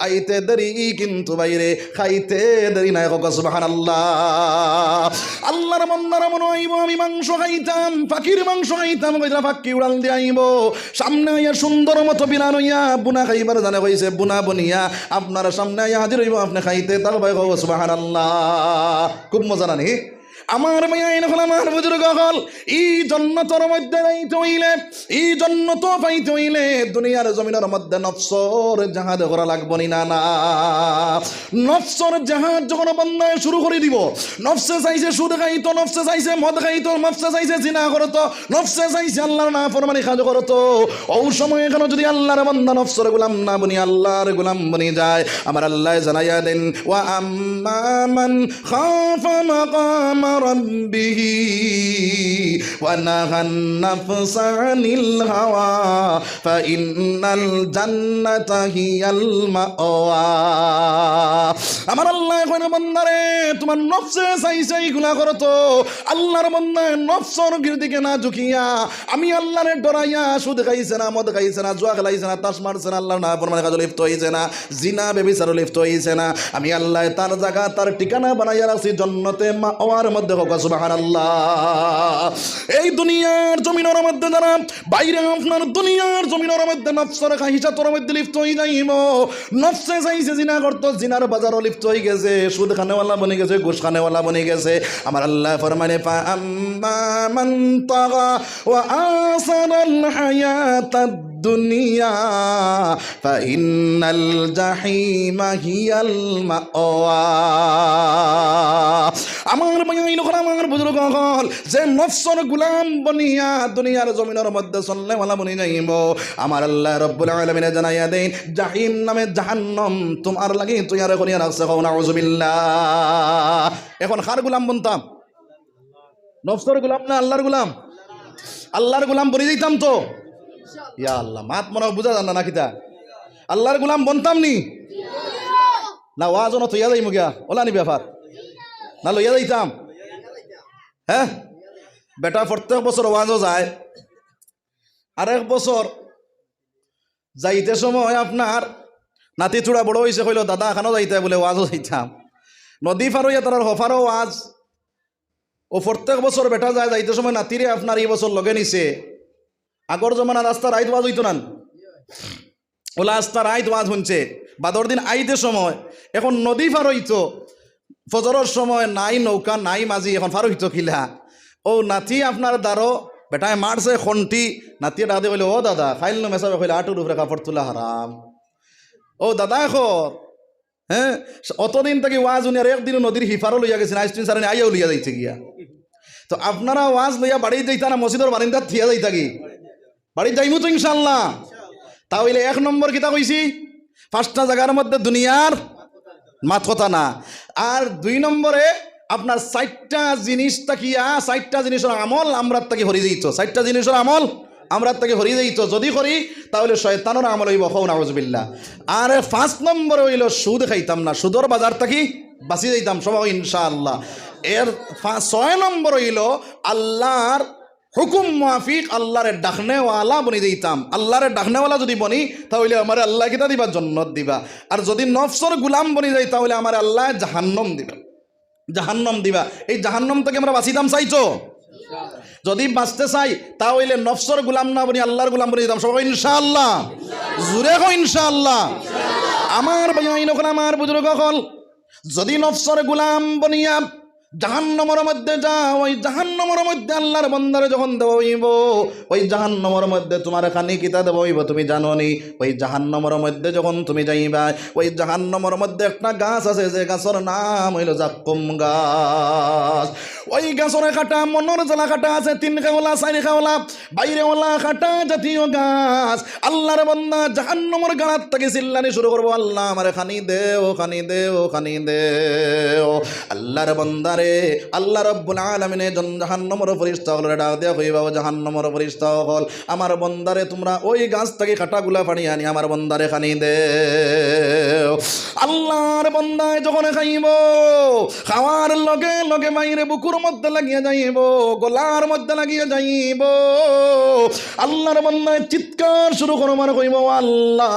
আইতে দেরি কিন্তু বাইরে খাইতে দেরি নাই। হোক সুবহানাল্লাহ। আল্লাহর বন্দার মনো আইবো আমি মাংস খাইতাম, পাখির মাংস খাইতাম, কইতরা পাখি উড়াল দিয়া আইবো। সামনে আইয়া সুন্দর মতো বিরান অইয়া বুনা খাইবার জানে কইছে, বুনা বনিয়া আপনার সামনে আইয়া হাজির অইবো, আপনে খাইতে থাকবায়। হোক সুবহানাল্লাহ। খুব মজা না নি? আমার ভাইয়াইন অকল, আমার বুজুর্গ অকল, ই জন্নতর মধ্যে যাইতে অইলে, ই জন্নত পাইতে অইলে দুনিয়ার জমিনর মধ্যে নফসর জেহাদ করা লাগবো নি না, না? নফসর জেহাদ যখন বন্দায় শুরু করি দিবো, নফসে চাইছে সুদ খাইতো, নফসে চাইছে মদ খাইতো, নফসে চাইছে জিনা করতো, নফসে চাইছে আল্লার নাফরমানি কাজ করতো, অউ সময় কেনো যুদি আল্লার বন্দা নফসর গুলাম না বনি আল্লার গুলাম বনি যায়, আমার আল্লায় জানাইয়া দেইন, "ওয়া আম্মা মান খাফা মাকামা রাব্বিহি ওয়া নাহান নাফসা আনিল হাওয়া ফাইন্নাল জান্নাতা হিয়াল মাওয়া।" আমার আল্লায় কইন, "বন্দারে, তুমার নফসে চাইছে ইগুলা করতো।" আল্লার বন্দায় নফসর দিকে না ঝুঁকিয়া, আমি আল্লারে ডরাইয়া, সুদ খাইছে না, মদ খাইছে না, জুয়া খেলাইছে না, তাস মারছে না, আল্লার নাফরমানি কাজো লিপ্ত অইছে না, জিনা ব্যভিচারো লিপ্ত অইছে না, আমি আল্লায় তার জাগা, তার ঠিকানা বানাইয়া রাখছি জন্নতে মাওয়ার মধ্যে। কউক্কা সুবহানাল্লাহ। এই দুনিয়ার জমিনর মধ্যে যারা বাইরে আপনার দুনিয়ার জমিনর মধ্যে নফসর খাহিশাতর মধ্যে লিপ্ত অই যাইবো, নফসে চাইছে জিনা করতো, জিনার বাজারো লিপ্ত অই গেছে, সুদ খানেওয়ালা বনি গেছে, ঘুষ খানেওয়ালা বনি গেছে। আমার আল্লায় ফরমাইন, "ফা আম্মা মান তাগা ওয়া আসারাল হায়াতাদ দুনিয়া ফাইন্নাল জাহিমা হিয়াল মাওয়া।" আমার ভাইয়াইন অকল, আমার বুজুর্গ অকল, যে নফসর গুলাম বনিয়া দুনিয়ার জমিনর মধ্যে চলনেওয়ালা বনি যাইবো, আমার আল্লাহ রাব্বুল আলামিনে জানাইয়া দেইন, জাহিম নামে জাহান্নাম তুমার লাগি তৈয়ার করিয়া রাখছে। কও নাউজুবিল্লাহ। এখন কার গুলাম বনতাম? নফসর গুলাম না আল্লার গুলাম? আল্লার গুলাম বনি যাইতাম তো? ইয়া আল্লাহ, মাত মনে অয় বুঝা যার না, না কিতা? আল্লার গুলাম বনতাম নি? না ওয়াজো না থইয়া যাইমু গিয়া, অলা নি ব্যাপার? না লইয়া যাইতাম? হ্যাঁ, বেটা প্রত্যেক বছর ওয়াজো যায়, আরেক বছর যাইতে সময় আপনার নাতি থুড়া বড় অইছে, কইলো, "দাদা, কানো যাইতায়?" বুলে, "ওয়াজো যাইতাম।" নদী পার অইয়া তারার হফারো ওয়াজ। অউ প্রত্যেক বছর বেটা যায়, যাইতে সময় নাতিরে আপনার ই বছর লগে নিছে। আগর জমানার আস্তা রাইত ওয়াজ অইতো না, অলা আস্তা রাইত ওয়াজ হুনছে। বাদর দিন আইতে সময়, এখন নদী পার অইতো, ফজরর সময় নাই নৌকা, নাই মাঝি, এখন পার অইতো কিলা? অউ নাতি আপনার দারো, বেটায় মারছে খন্টি, নাতিয়ে ডাক দিয়া কইলো, "ও দাদা, খাইল নু মেসাবে কইলে আটুর উপরে কাপড় তুলা হারাম। ও দাদা, এখন, হ্যাঁ, অতদিন থাকি ওয়াজ হুনিয়ার একদিনও নদীর হিপারও লইয়া গেছি না, আইজ তুইন সারানি আইয়াও লইয়া যাইতে গিয়া।" তো আপনারা ওয়াজ লইয়া বাড়িত যাইতা না মসজিদর বারিন্দাত থিয়া যাইতা কি? বাড়িত যাইমু তো ইনশাআল্লাহ। তা অইলে এক নম্বর কিতা কইছি? পাঁচটা জাগার মধ্যে দুনিয়ার মাত কথা না। আর দুই নম্বরে আপনার চাইরটা জিনিস থাকিয়া, চাইরটা জিনিসর আমল আমরার থাকি হরি যাইতো। চাইরটা জিনিসর আমল আমরার থাকি হরি যাইতো। যদি করি, তা অইলে শয়তানর আমল অইবো। কও নাউজুবিল্লাহ। আর পাঁচ নম্বরে অইলো সুদ খাইতাম না, সুদর বাজার থাকি বাঁচি যাইতাম সবাই ইনশাআল্লাহ। এর পা-, ছয় নম্বর অইলো আল্লার হুকুম মুয়াফিক আল্লারে ডাকনেওয়ালা বনি যাইতাম। আল্লারে ডাকনেওয়ালা যদি বনি, তা অইলে আমারে আল্লায় কিতা দিবা? জন্নত দিবা। আর যদি নফসর গুলাম বনি যাই, তা অইলে আমারে আল্লায় জাহান্নম দিবা, জাহান্নম দিবা। এই জাহান্নম থাকি আমরা বাঁচিতাম চাই তো? যদি বাঁচতে চাই, তা অইলে নফসর গুলাম না বনি আল্লার গুলাম বনি যাইতাম সবাই ইনশাআল্লাহ। জুরে কও ইনশাআল্লাহ। আমার ভাইয়াইন অকল, আমার বুজুর্গ অকল, যদি নফসর গুলাম বনিয়া জাহান্নমর মধ্যে যাও, ওই জাহান্নমর মধ্যে আল্লার বন্দারে যখন দেওয়া অইবো, ওই জাহান্নমর মধ্যে তুমার খানি কিতা দেওয়া অইবো তুমি জানো নি? ওই জাহান্নমর মধ্যে যখন তুমি যাইবা, ওই জাহান্নমর মধ্যে একটা গাছ আছে, যে গাছর নাম অইলো জাক্কুম গাছ। ওই গাছর কাটা, মনর জ্বালা কাটা আছে, তিন খেওলা, চাইর খেওলা, বাইরে ওলা কাটা জাতীয় গাছ। আল্লার বন্দা জাহান্নমর গাড়াত থাকি চিল্লানি শুরু করবো, "আল্লা, আমারে খানি দেও, খানি দেও, খানি দেও।" আল্লার বন্দারে, আল্লা রাব্বুল আলামিনে জন-, জাহান্নমর ফিরিস্তা অকলরে ডাক দিয়া কইবা, "ও জাহান্নমর ফিরিস্তা অকল, আমার বন্দারে তুমরা ওই গাছ থাকি কাটাগুলা পাড়ি আনি আমার বন্দারে খানি দেও।" আল্লার বন্দায় যখন খাইবো, খাওয়ার লগে লগে মাইরে বুকুর মধ্যে লাগিয়া যাইবো, গলার মধ্যে লাগিয়া যাইবো। আল্লার বন্দায় চিৎকার শুরু করবো আর কইবো, "আল্লা,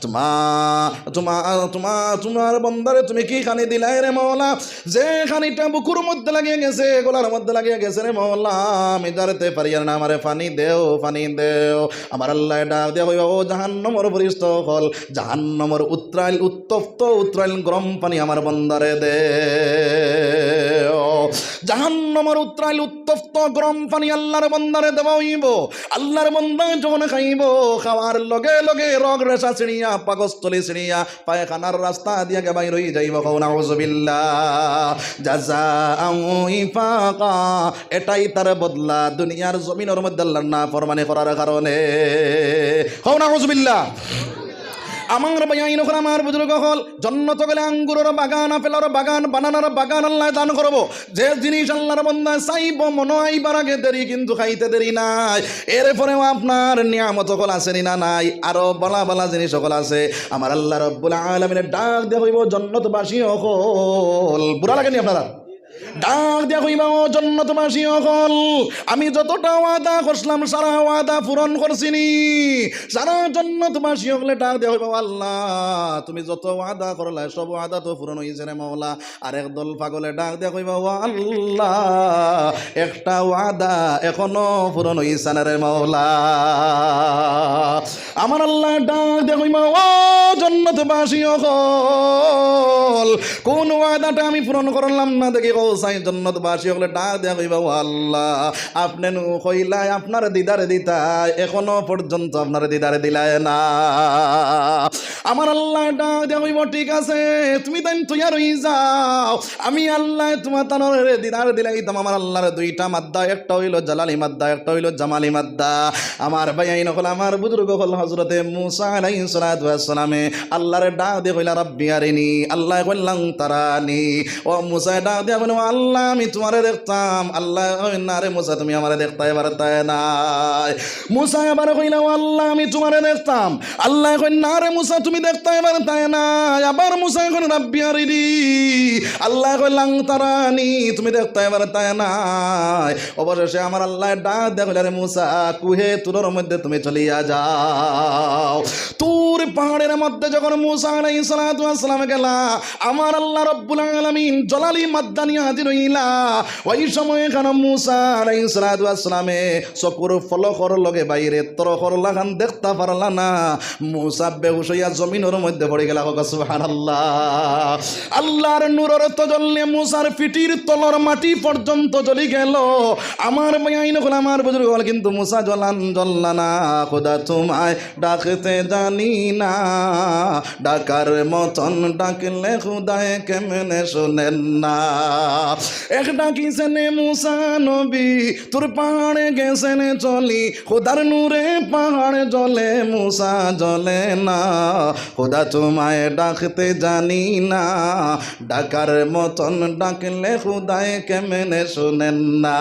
তুমা-, তুমা-, তুমা-, তুমার বন্দারে তুমি কি খানি দিলায় রে মওলা, যে খানিটা বুকুর মধ্যে লাগিয়া গেছে, গলার মধ্যে লাগিয়া গেছে রে মওলা, আমি দাঁড়াইতে পারিয়ার না, আমারে পানি দেও, পানি দেও। আমার আল্লায় ডাক দিয়া কইবা, ও জাহান্নামর ফিরিস্তা অকল, জাহান্নামর উতরাইল, উত্তপ্ত উতরাইল গরম পানি আমার বন্দারে দেও। জাহান্নামর উতরাইল উত্তপ্ত গরম পানি আল্লার বন্দারে দেওয়া অইবো। আল্লার বন্দায় যখন খাইবো, খাওয়ার লগে লগে রগ রেশা ছিড়িয়া, পাকস্থলী ছিড়িয়া, পায়খানার রাস্তা দিয়া গিয়া বাইর অই যাইবো। কও নাউজুবিল্লাহ। জাযাআন ওয়িফাকা। এটাই তার বদলা দুনিয়ার জমিনর মধ্যে আল্লার নাফরমানি করার কারণে। কও নাউজুবিল্লাহ। আমার ভাইয়াইন অকল, আমার বুজুর্গ অকল, জন্নত গেলে আঙ্গুরর বাগান, আপেলর বাগান, বানানার বাগান আল্লায় দান করবো। যে জিনিস আল্লার বন্দায় চাইবো, মনো আইবার আগে দেরি, কিন্তু খাইতে দেরি নাই। এরপরেও আপনার নিয়ামত অকল আছে নি না নাই? আরো বালা বালা জিনিস অকল আছে। আমার আল্লাহ রব্বুল আলামিনে ডাক দিয়া কইবো, জন্নতবাসী অকল, বুড়া লাগেনি আপনারা? ডাক দিয়া কইবা, ও জন্নতবাসী অকল, আমি যতটা ওয়াদা করছিলাম, সারা ওয়াদা পূরণ করছি নি? সারা জন্নতবাসী অকলে ডাক দিয়া কইবা, ও আল্লাহ, তুমি যত ওয়াদা করলায়, সব ওয়াদা তো পূরণ অইছে রে মওলা। আরেক দল পাগলে ডাক দিয়া কইবা, ও আল্লাহ, একটা ওয়াদা এখনো পূরণ অইছে না রে মওলা। আমার আল্লায় ডাক দিয়া কইবা, ও জন্নতবাসী অকল, কোন ওয়াদাটা আমি পূরণ করলাম না দেখি? কও চাই, জন্নতবাসী অকলে ডাক দিয়া কইবা, ও আল্লাহ, আপনে নু কইলায় আপনার দিদার দিতায়, এখনো পর্যন্ত আপনার দিদার দিলায় না। আমার আল্লায় ডাক দিয়া কইবা, ঠিক আছে, তুমি তাইন তৈয়ার অই যাও, আমি আল্লায় তুমাতানরে দিদার দিলাইতাম। আমার আল্লার দুইটা মাদ্দা, একটা অইলো জালালি মাদ্দা, একটা অইলো জামালি মাদ্দা। আমার ভাইয়াইন অকল, আমার বুজুর্গ অকল, হজরতে মুসা আলাইহিস সালাতু ওয়াস সালামে আল্লারে ডাক দিয়া কইলা, রব্বি আরিনি। আল্লায় কইলা, লান তারানি। ও মুসায় ডাক দিয়া কইলা, ও আল্লাহ, আমি তুমারে দেখতাম। আল্লায় কইলা, না রে মুসা, তুমি আমারে দেখতায় পারতায় নায়। মুসায় আবার কইলা, ও আল্লাহ, আমি তুমারে দেখতাম। আল্লায় কইলা, না রে মুসা, তুমি দেখতায় পারতায় নায়। আবার মুসায় কইলা, রব্বি আরিনি। আল্লায় কইলা, লান তারানি, তুমি দেখতায় পারতায় নায়। অবশেষে আমার আল্লায় ডাক দিয়া কইলা, রে মুসা, কুহে তুরর মধ্যে তুমি চলিয়া যাও। তুর পাহাড়ের মধ্যে যখন মুসা আলাইহিস সালাতু ওয়াস সালাম গেলা, আমার আল্লাহ রব্বুল আলামিন জালালি মাদ্দা নিয়া হাজির অইলা। ওই সময় খানো মুসা আলাইহিস সালাতু ওয়াস সালামে চকুর ফলকর লগে বাইরে তরফর লাখান দেখতা পারলা না। মুসা বেহুশ অইয়া জমিনর মধ্যে পড়ি গেলা। কও সুবহানাল্লাহ। আল্লার নূরর তজল্লি মুসার পিঠির তলর মাটি পর্যন্ত জ্বলি গেল। আমার ভাইয়াইন অকল, আমার বুজুর্গ অকল, কিন্তু মুসা জ্বলান জ্বললা না। খোদা তুমায় ডাকতে জানি না, ডাকার মতন ডাকলে খোদায় কেমনে শুনেন না। এক ডাকিছেন মুসা নবী, তুর পাহাড়ে গেছেন চলি, খোদার নূরে পাহাড় জ্বলে, মুসা জ্বলে না। খোদা তুমায় ডাকতে জানি না, ডাকার মতন ডাকলে খোদায় কেমনে শুনেন না।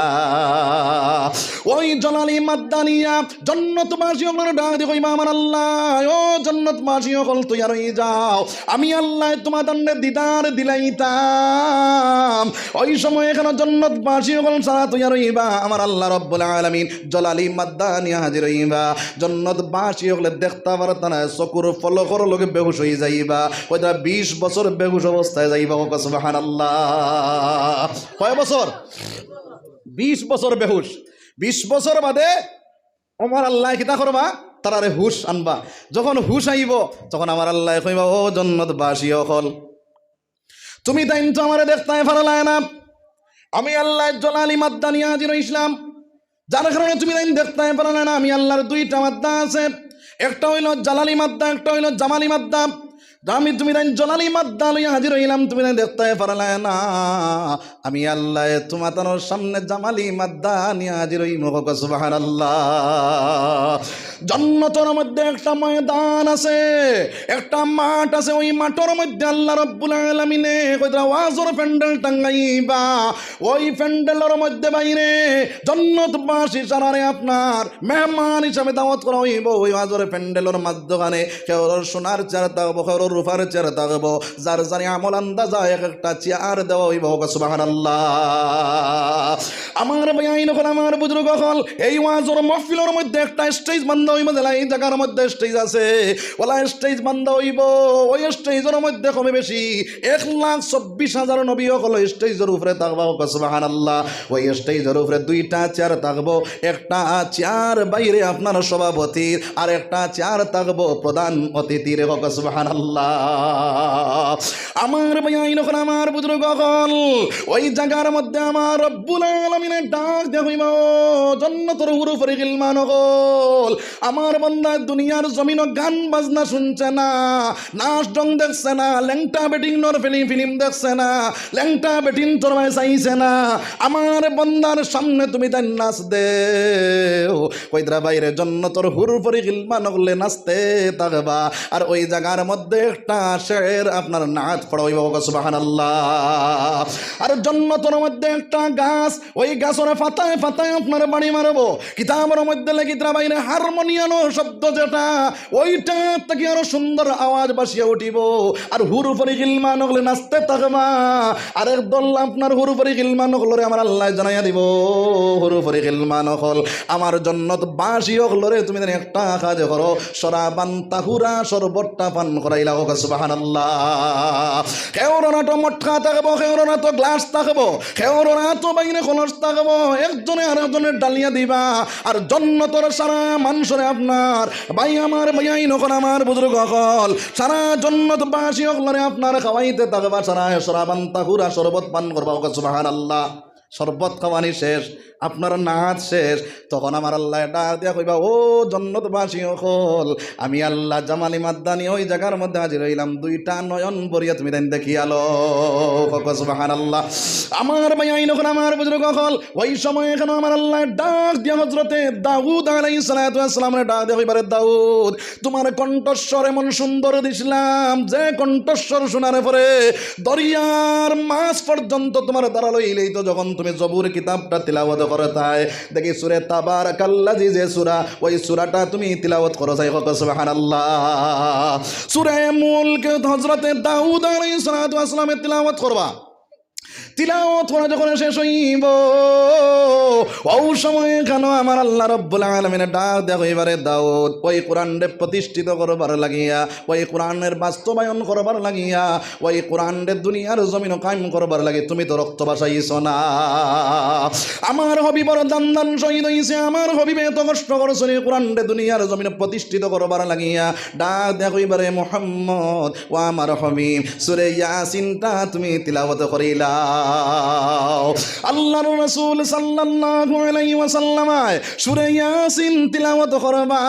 ওই জালালি মাদ্দা নিয়া জন্নতবাসী অকলরে ডাক দিয়া কইবা, আমার আল্লাহ, ও জন্নতবাসী অকল, তৈয়ার অই যাও, আমি আল্লায় তুমাতানরে দিদার দিলাইতাম। ওই সময় খানো জন্নতবাসী অকল সারা তৈয়ার অইবা, আমার আল্লাহ রব্বুল আলামিন জালালি মাদ্দা নিয়া হাজির অইবা। জন্নতবাসী অকলে দেখতা পারতা না, চকুর ফলকর লগে বেহুশ অই যাইবা। কইতা বিশ বছর বেহুশ অবস্থায় যাইবা। কও সুবহানাল্লাহ। কয় বছর? বিশ বছর বেহুশ। বিশ বছর বাদে আমার আল্লায় কিতা করবা? তারারে হুশ আনবা। যখন হুশ আইবো, তখন আমার আল্লায় কইবা, ও জন্নতবাসী অকল, তুমি তাইন তো আমারে দেখতায় পারলায় না। আমি আল্লায় জালালি মাদ্দা নিয়া হাজির অইছলাম, যার কারণে তুমি তাইন দেখতায় পারলায় না। আমি আল্লার দুইটা মাদ্দা আছে, একটা অইলো জালালি মাদ্দা, একটা অইলো জামালি মাদ্দা। আমি তুমি তাইন জালালি মাদ্দা লইয়া হাজির অইলাম, তুমি তাইন দেখতায় পারলায় না। আমি আল্লায় তুমাতানর সামনে জামালি মাদ্দা নিয়া হাজির অইমু। কও সুবহানাল্লাহ। জন্নতর মধ্যে একটা ময়দান আছে, একটা মাঠ আছে, ওই মাঠর মধ্যে আল্লাহ রব্বুল আলামিনে কইরা ওয়াজর প্যান্ডেল টাঙ্গাইবা। ওই প্যান্ডেলর মধ্যে বাইরে জন্নতবাসী সারারে আপনার মেহমান হিসাবে দাওয়াত করা অইবো। ওই ওয়াজর প্যান্ডেলর মাঝখানে কেউর সোনার চেয়ার থাকবো, কেউর রূপার চেয়ার থাকবো, যার যার আমল আন্দাজা এক একটা চেয়ার দেওয়া অইবো। কও সুবহানাল্লাহ। আমার ভাইয়াইন অকল, আমার বুজুর্গ অকল, এই ওয়াজর মাহফিলর মধ্যে একটা stage বান্ধা অইবো, যেলা এই জাগার মধ্যে stage আছে, অলা stage বান্ধা অইবো। ওই stageর মধ্যে কমে বেশি এক লাখ চব্বিশ হাজার নবী অকল ওই stageর উপরে থাকবা। কউক্কা সুবহানাল্লাহ। ওই stageর উপরে দুইটা চেয়ার থাকবো, একটা চেয়ার বাইরে আপনার সভাপতির, আর একটা চেয়ার থাকবো প্রধান অতিথির। কউক্কা সুবহানাল্লাহ। আমার ভাইয়াইন অকল, আমার বুজুর্গ অকল, ওই জাগার মধ্যে আমার রব্বুল আলামিনে ডাক দিয়া কইবা, "ও জন্নতর হুরু পরি গিলমান অকল, আমার বন্দা দুনিয়ার জমিনো গান বাজনা শুনছে না, নাচ ঢং দেখছে না, লেংটা বেটিনর ফিলিম ফিলিম দেখছে না, লেংটা বেটিনতর বায় চাইছে না, আমার বন্দার সামনে তুমি তাইন নাচ দেও।" কইতরা, "ভাইরে, জন্নতর হুরু পরি গিলমান অকলে নাচতে থাকবা।" আর ওই জাগার মধ্যে একটা শের আপনার নাত পড়া অইবো। কউক্কা সুবহানাল্লাহ। আর জন্নতর মধ্যে একটা গাছ, ওই গাছর পাতায় পাতায় আপনার বাড়ি মারবো। কিতাবর মধ্যে লেখিতরা, ভাইরে, হারমোনিয়ামর শব্দ যেটা, ওইটা থাকি আরো সুন্দর আওয়াজ বাসিয়া উঠিবো। আর হুরু পরি গিলমান অকলে নাচতে থাকবা। আর একদল আপনার হুরু পরি গিলমান অকলরে আমার আল্লায় জানাইয়া দিবো, "হুরু পরি গিলমান অকল, আমার জন্নতবাসী অকলরে তুমি যেন একটা কাজ করো, শরাবান তাহুরা, শরবতটা পান করাইলাও।" কউক্কা সুবহানাল্লাহ। কেউর আতো মটকা থাকবো, কেউর আতো গ্লাস থাকবো, কেউর আতো ভাইরে কলস থাকবো, একজনে আরেকজনরে ডালিয়া দিবা। আর জন্নতর সারা মানষরে আপনার ভাই, আমার ভাইয়াইন অকল, আমার বুজুর্গ অকল, সারা জন্নতবাসী অকলরে আপনার খাওয়াইতে থাকবা, সারা শরাবান তাহুরা, শরবত পান করবা। কউক্কা সুবহানাল্লাহ। শরবত খাওয়ানি শেষ, আপনার নাচ শেষ, তখন আমার আল্লায় ডাক দিয়া কইবা, "ও জন্নতবাসী অকল, আমি আল্লাহ জামালি মাদ্দানি ওই জাগার মধ্যে হাজির অইলাম, দুইটা নয়ন ভরিয়া তুমি তাইন দেখিয়া লও।" কউক্কা সুবহানাল্লাহ। আমার ভাইয়াইন অকল, আমার বুজুর্গ অকল, ওই সময় এখানে আমার আল্লায় ডাক দিয়া হযরতে দাউদ আলাইহিস সালাতু ওয়াস সালামরে ডাক দিয়া কইবা, "রে দাউদ, তুমার কণ্ঠস্বর এমন সুন্দর দিছলাম, যে কণ্ঠস্বর শুনার পরে দরিয়ার মাছ পর্যন্ত তুমার দ্বারা লইলেই তো।" যখন তুমি জবুর কিতাবটা তিলাওয়াত করতায়, দেখি সূরা তাবারাকাল্লাযী যে সূরা, ওই সূরাটা তুমি তিলাওয়াত করো চাই। কউক্কা সুবহানাল্লাহ। সূরা মুলক হযরতে দাউদ আলাইহিস সালাতু ওয়াস সালামে তিলাওয়াত করবা। তিলাওয়াত করা যখন শেষ অইবো, ওই সময় এখানে আমার আল্লাহ রাব্বুল আলামিনে ডাক দিয়া কইবা, "রে দাউদ, ওই কোরআনরে প্রতিষ্ঠিত করবার লাগিয়া, ওই কোরআনের বাস্তবায়ন করবার লাগিয়া, ওই কোরআনরে দুনিয়ার জমিনো কায়েম করবার লাগি তুমি তো রক্ত ভাসাইছো না। আমার হাবিবর দান দান শহীদ অইছে, আমার হাবিবে এত কষ্ট করছইন এই কোরআনরে দুনিয়ার জমিনো প্রতিষ্ঠিত করবার লাগিয়া।" ডাক দিয়া কইবা, "রে মুহাম্মদ, ও আমার হাবিব, সূরা ইয়াসিনটা তুমি তিলাওয়াত করিলাও।" আল্লাহর রাসূল সাল্লাল্লাহু আলাইহি ওয়াসাল্লাম সূরা ইয়াসিন তিলাওয়াত করবা।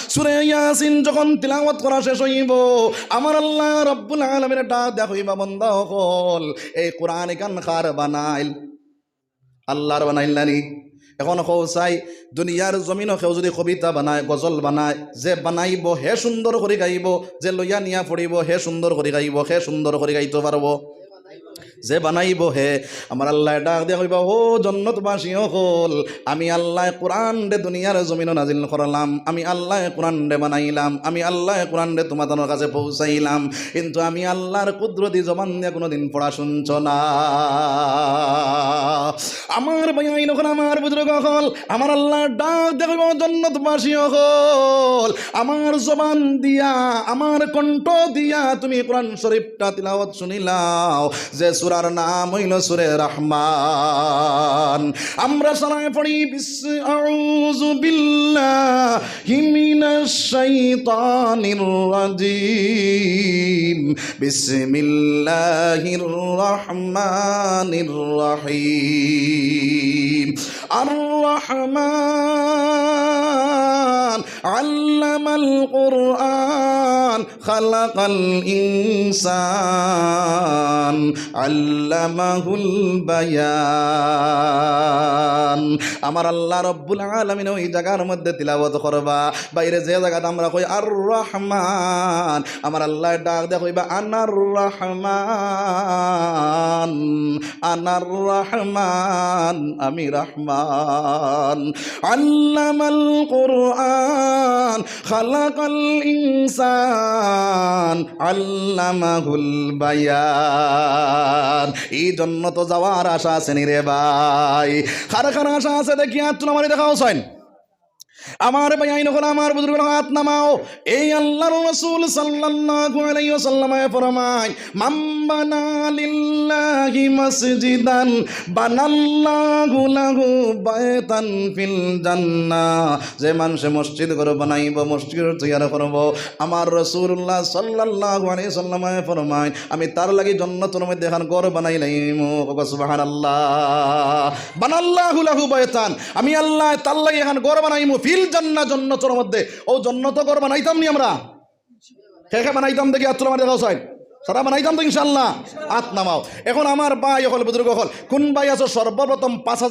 সূরা ইয়াসিন যখন তিলাওয়াত করা শেষ অইবো, আমার আল্লাহ রাব্বুল আলামিনে ডাক দিয়া কইবা, "বন্দা অকল, এই কোরআন ইখান কার বানাইল?" আল্লাহর বানাইল না নি? এখন কও চাই, দুনিয়ার জমিনো কেউ যদি কবিতা বানায়, গজল বানায়, যে বানাইবো হে সুন্দর করি গাইবো, যে লইয়া নিয়া পড়িবো হে সুন্দর করি গাইবো, হে সুন্দর করি গাইতো পারবো? যে বানাইবো হে। আমার আল্লায় ডাক দিয়া কইবা, "ও জন্নতবাসী অকল, আমি আল্লায় কোরআনরে দুনিয়ার জমিনো নাজিল করলাম, আমি আল্লায় কোরআনরে বানাইলাম, আমি আল্লায় কোরআনরে তুমাতানর কাছে পৌঁছাইলাম, কিন্তু আমি আল্লাহর কুদরতি জবান দিয়া কুনুদিন পড়া শুনছো না।" আমার ভাইয়াইন অকল, আমার বুজুর্গ অকল, আমার আল্লায় ডাক দিয়া কইবা, "ও জন্নতবাসী অকল, আমার জবান দিয়া, আমার কণ্ঠ দিয়া তুমি কোরআন শরীফটা তিলাওয়াত শুনিলাও, যে সূরার নাম অইলো সূরা রহমান।" আমরা সারায় পড়ি, বিস-, আউযু বিল্লাহি মিনাশ শাইতানির রাজীম। বিসমিল্লাহির রহমানির রহিম। আর রহমান, আল্লামাল কুরআন, খালাকাল ইনসান, আল্লামাহুল বায়ান। আমার আল্লাহ রব্বুল আলামিন ওই জাগার মধ্যে তিলাওয়াত করবা। বাইরে যে জাগাত আমরা কই আর রহমান, আমার আল্লাহ ডাক দে কইবা আনার রহমান, আনার রহমান, আমি রহমান। আল্লামাল কোরআন, খালাকাল ইনসান, আল্লামাহুল বায়ান। এই জন্নত যাওয়ার আশা আছে নি রে ভাই? কার কার আশা আছে দেখি আত তুলা মারি দেখাও চাইন। আমার ভাইয়াইন অকল, আমার বুজুর্গ অকল, আত নামাও। এই আল্লাহর রাসূল সাল্লাল্লাহু আলাইহি ওয়াসাল্লামে ফরমায়, মান বানা লিল্লাহি মসজিদান বানাল্লাহু লাহু বাইতান ফিল জান্নাহ। যে মানষে মসজিদ ঘর বানাইবো, মসজিদ তৈয়ার করবো, আমার রাসূলুল্লাহ সাল্লাল্লাহু আলাইহি ওয়াসাল্লামে ফরমায়, আমি তার লাগি জন্নতর মধ্যে এখান ঘর বানাইলাইমু। কও সুবহানাল্লাহ। বানাল্লাহু লাহু বাইতান, আমি আল্লাহ তার লাগি এখান ঘর বানাইমু, ফিল জান্নাহ, জন্নতর মধ্যে। ও জন্নত ঘর বানাইতাম নি আমরা? কে কে বানাইতাম দেখি আত তুলা মারি দেখাও চাইন। সারা বানাইতাম তো ইনশাআল্লাহ। আত নামাও। এখন আমার ভাই অকল, বুজুর্গ অকল, কোন ভাই আছো সর্বপ্রথম পাঁচ হাজার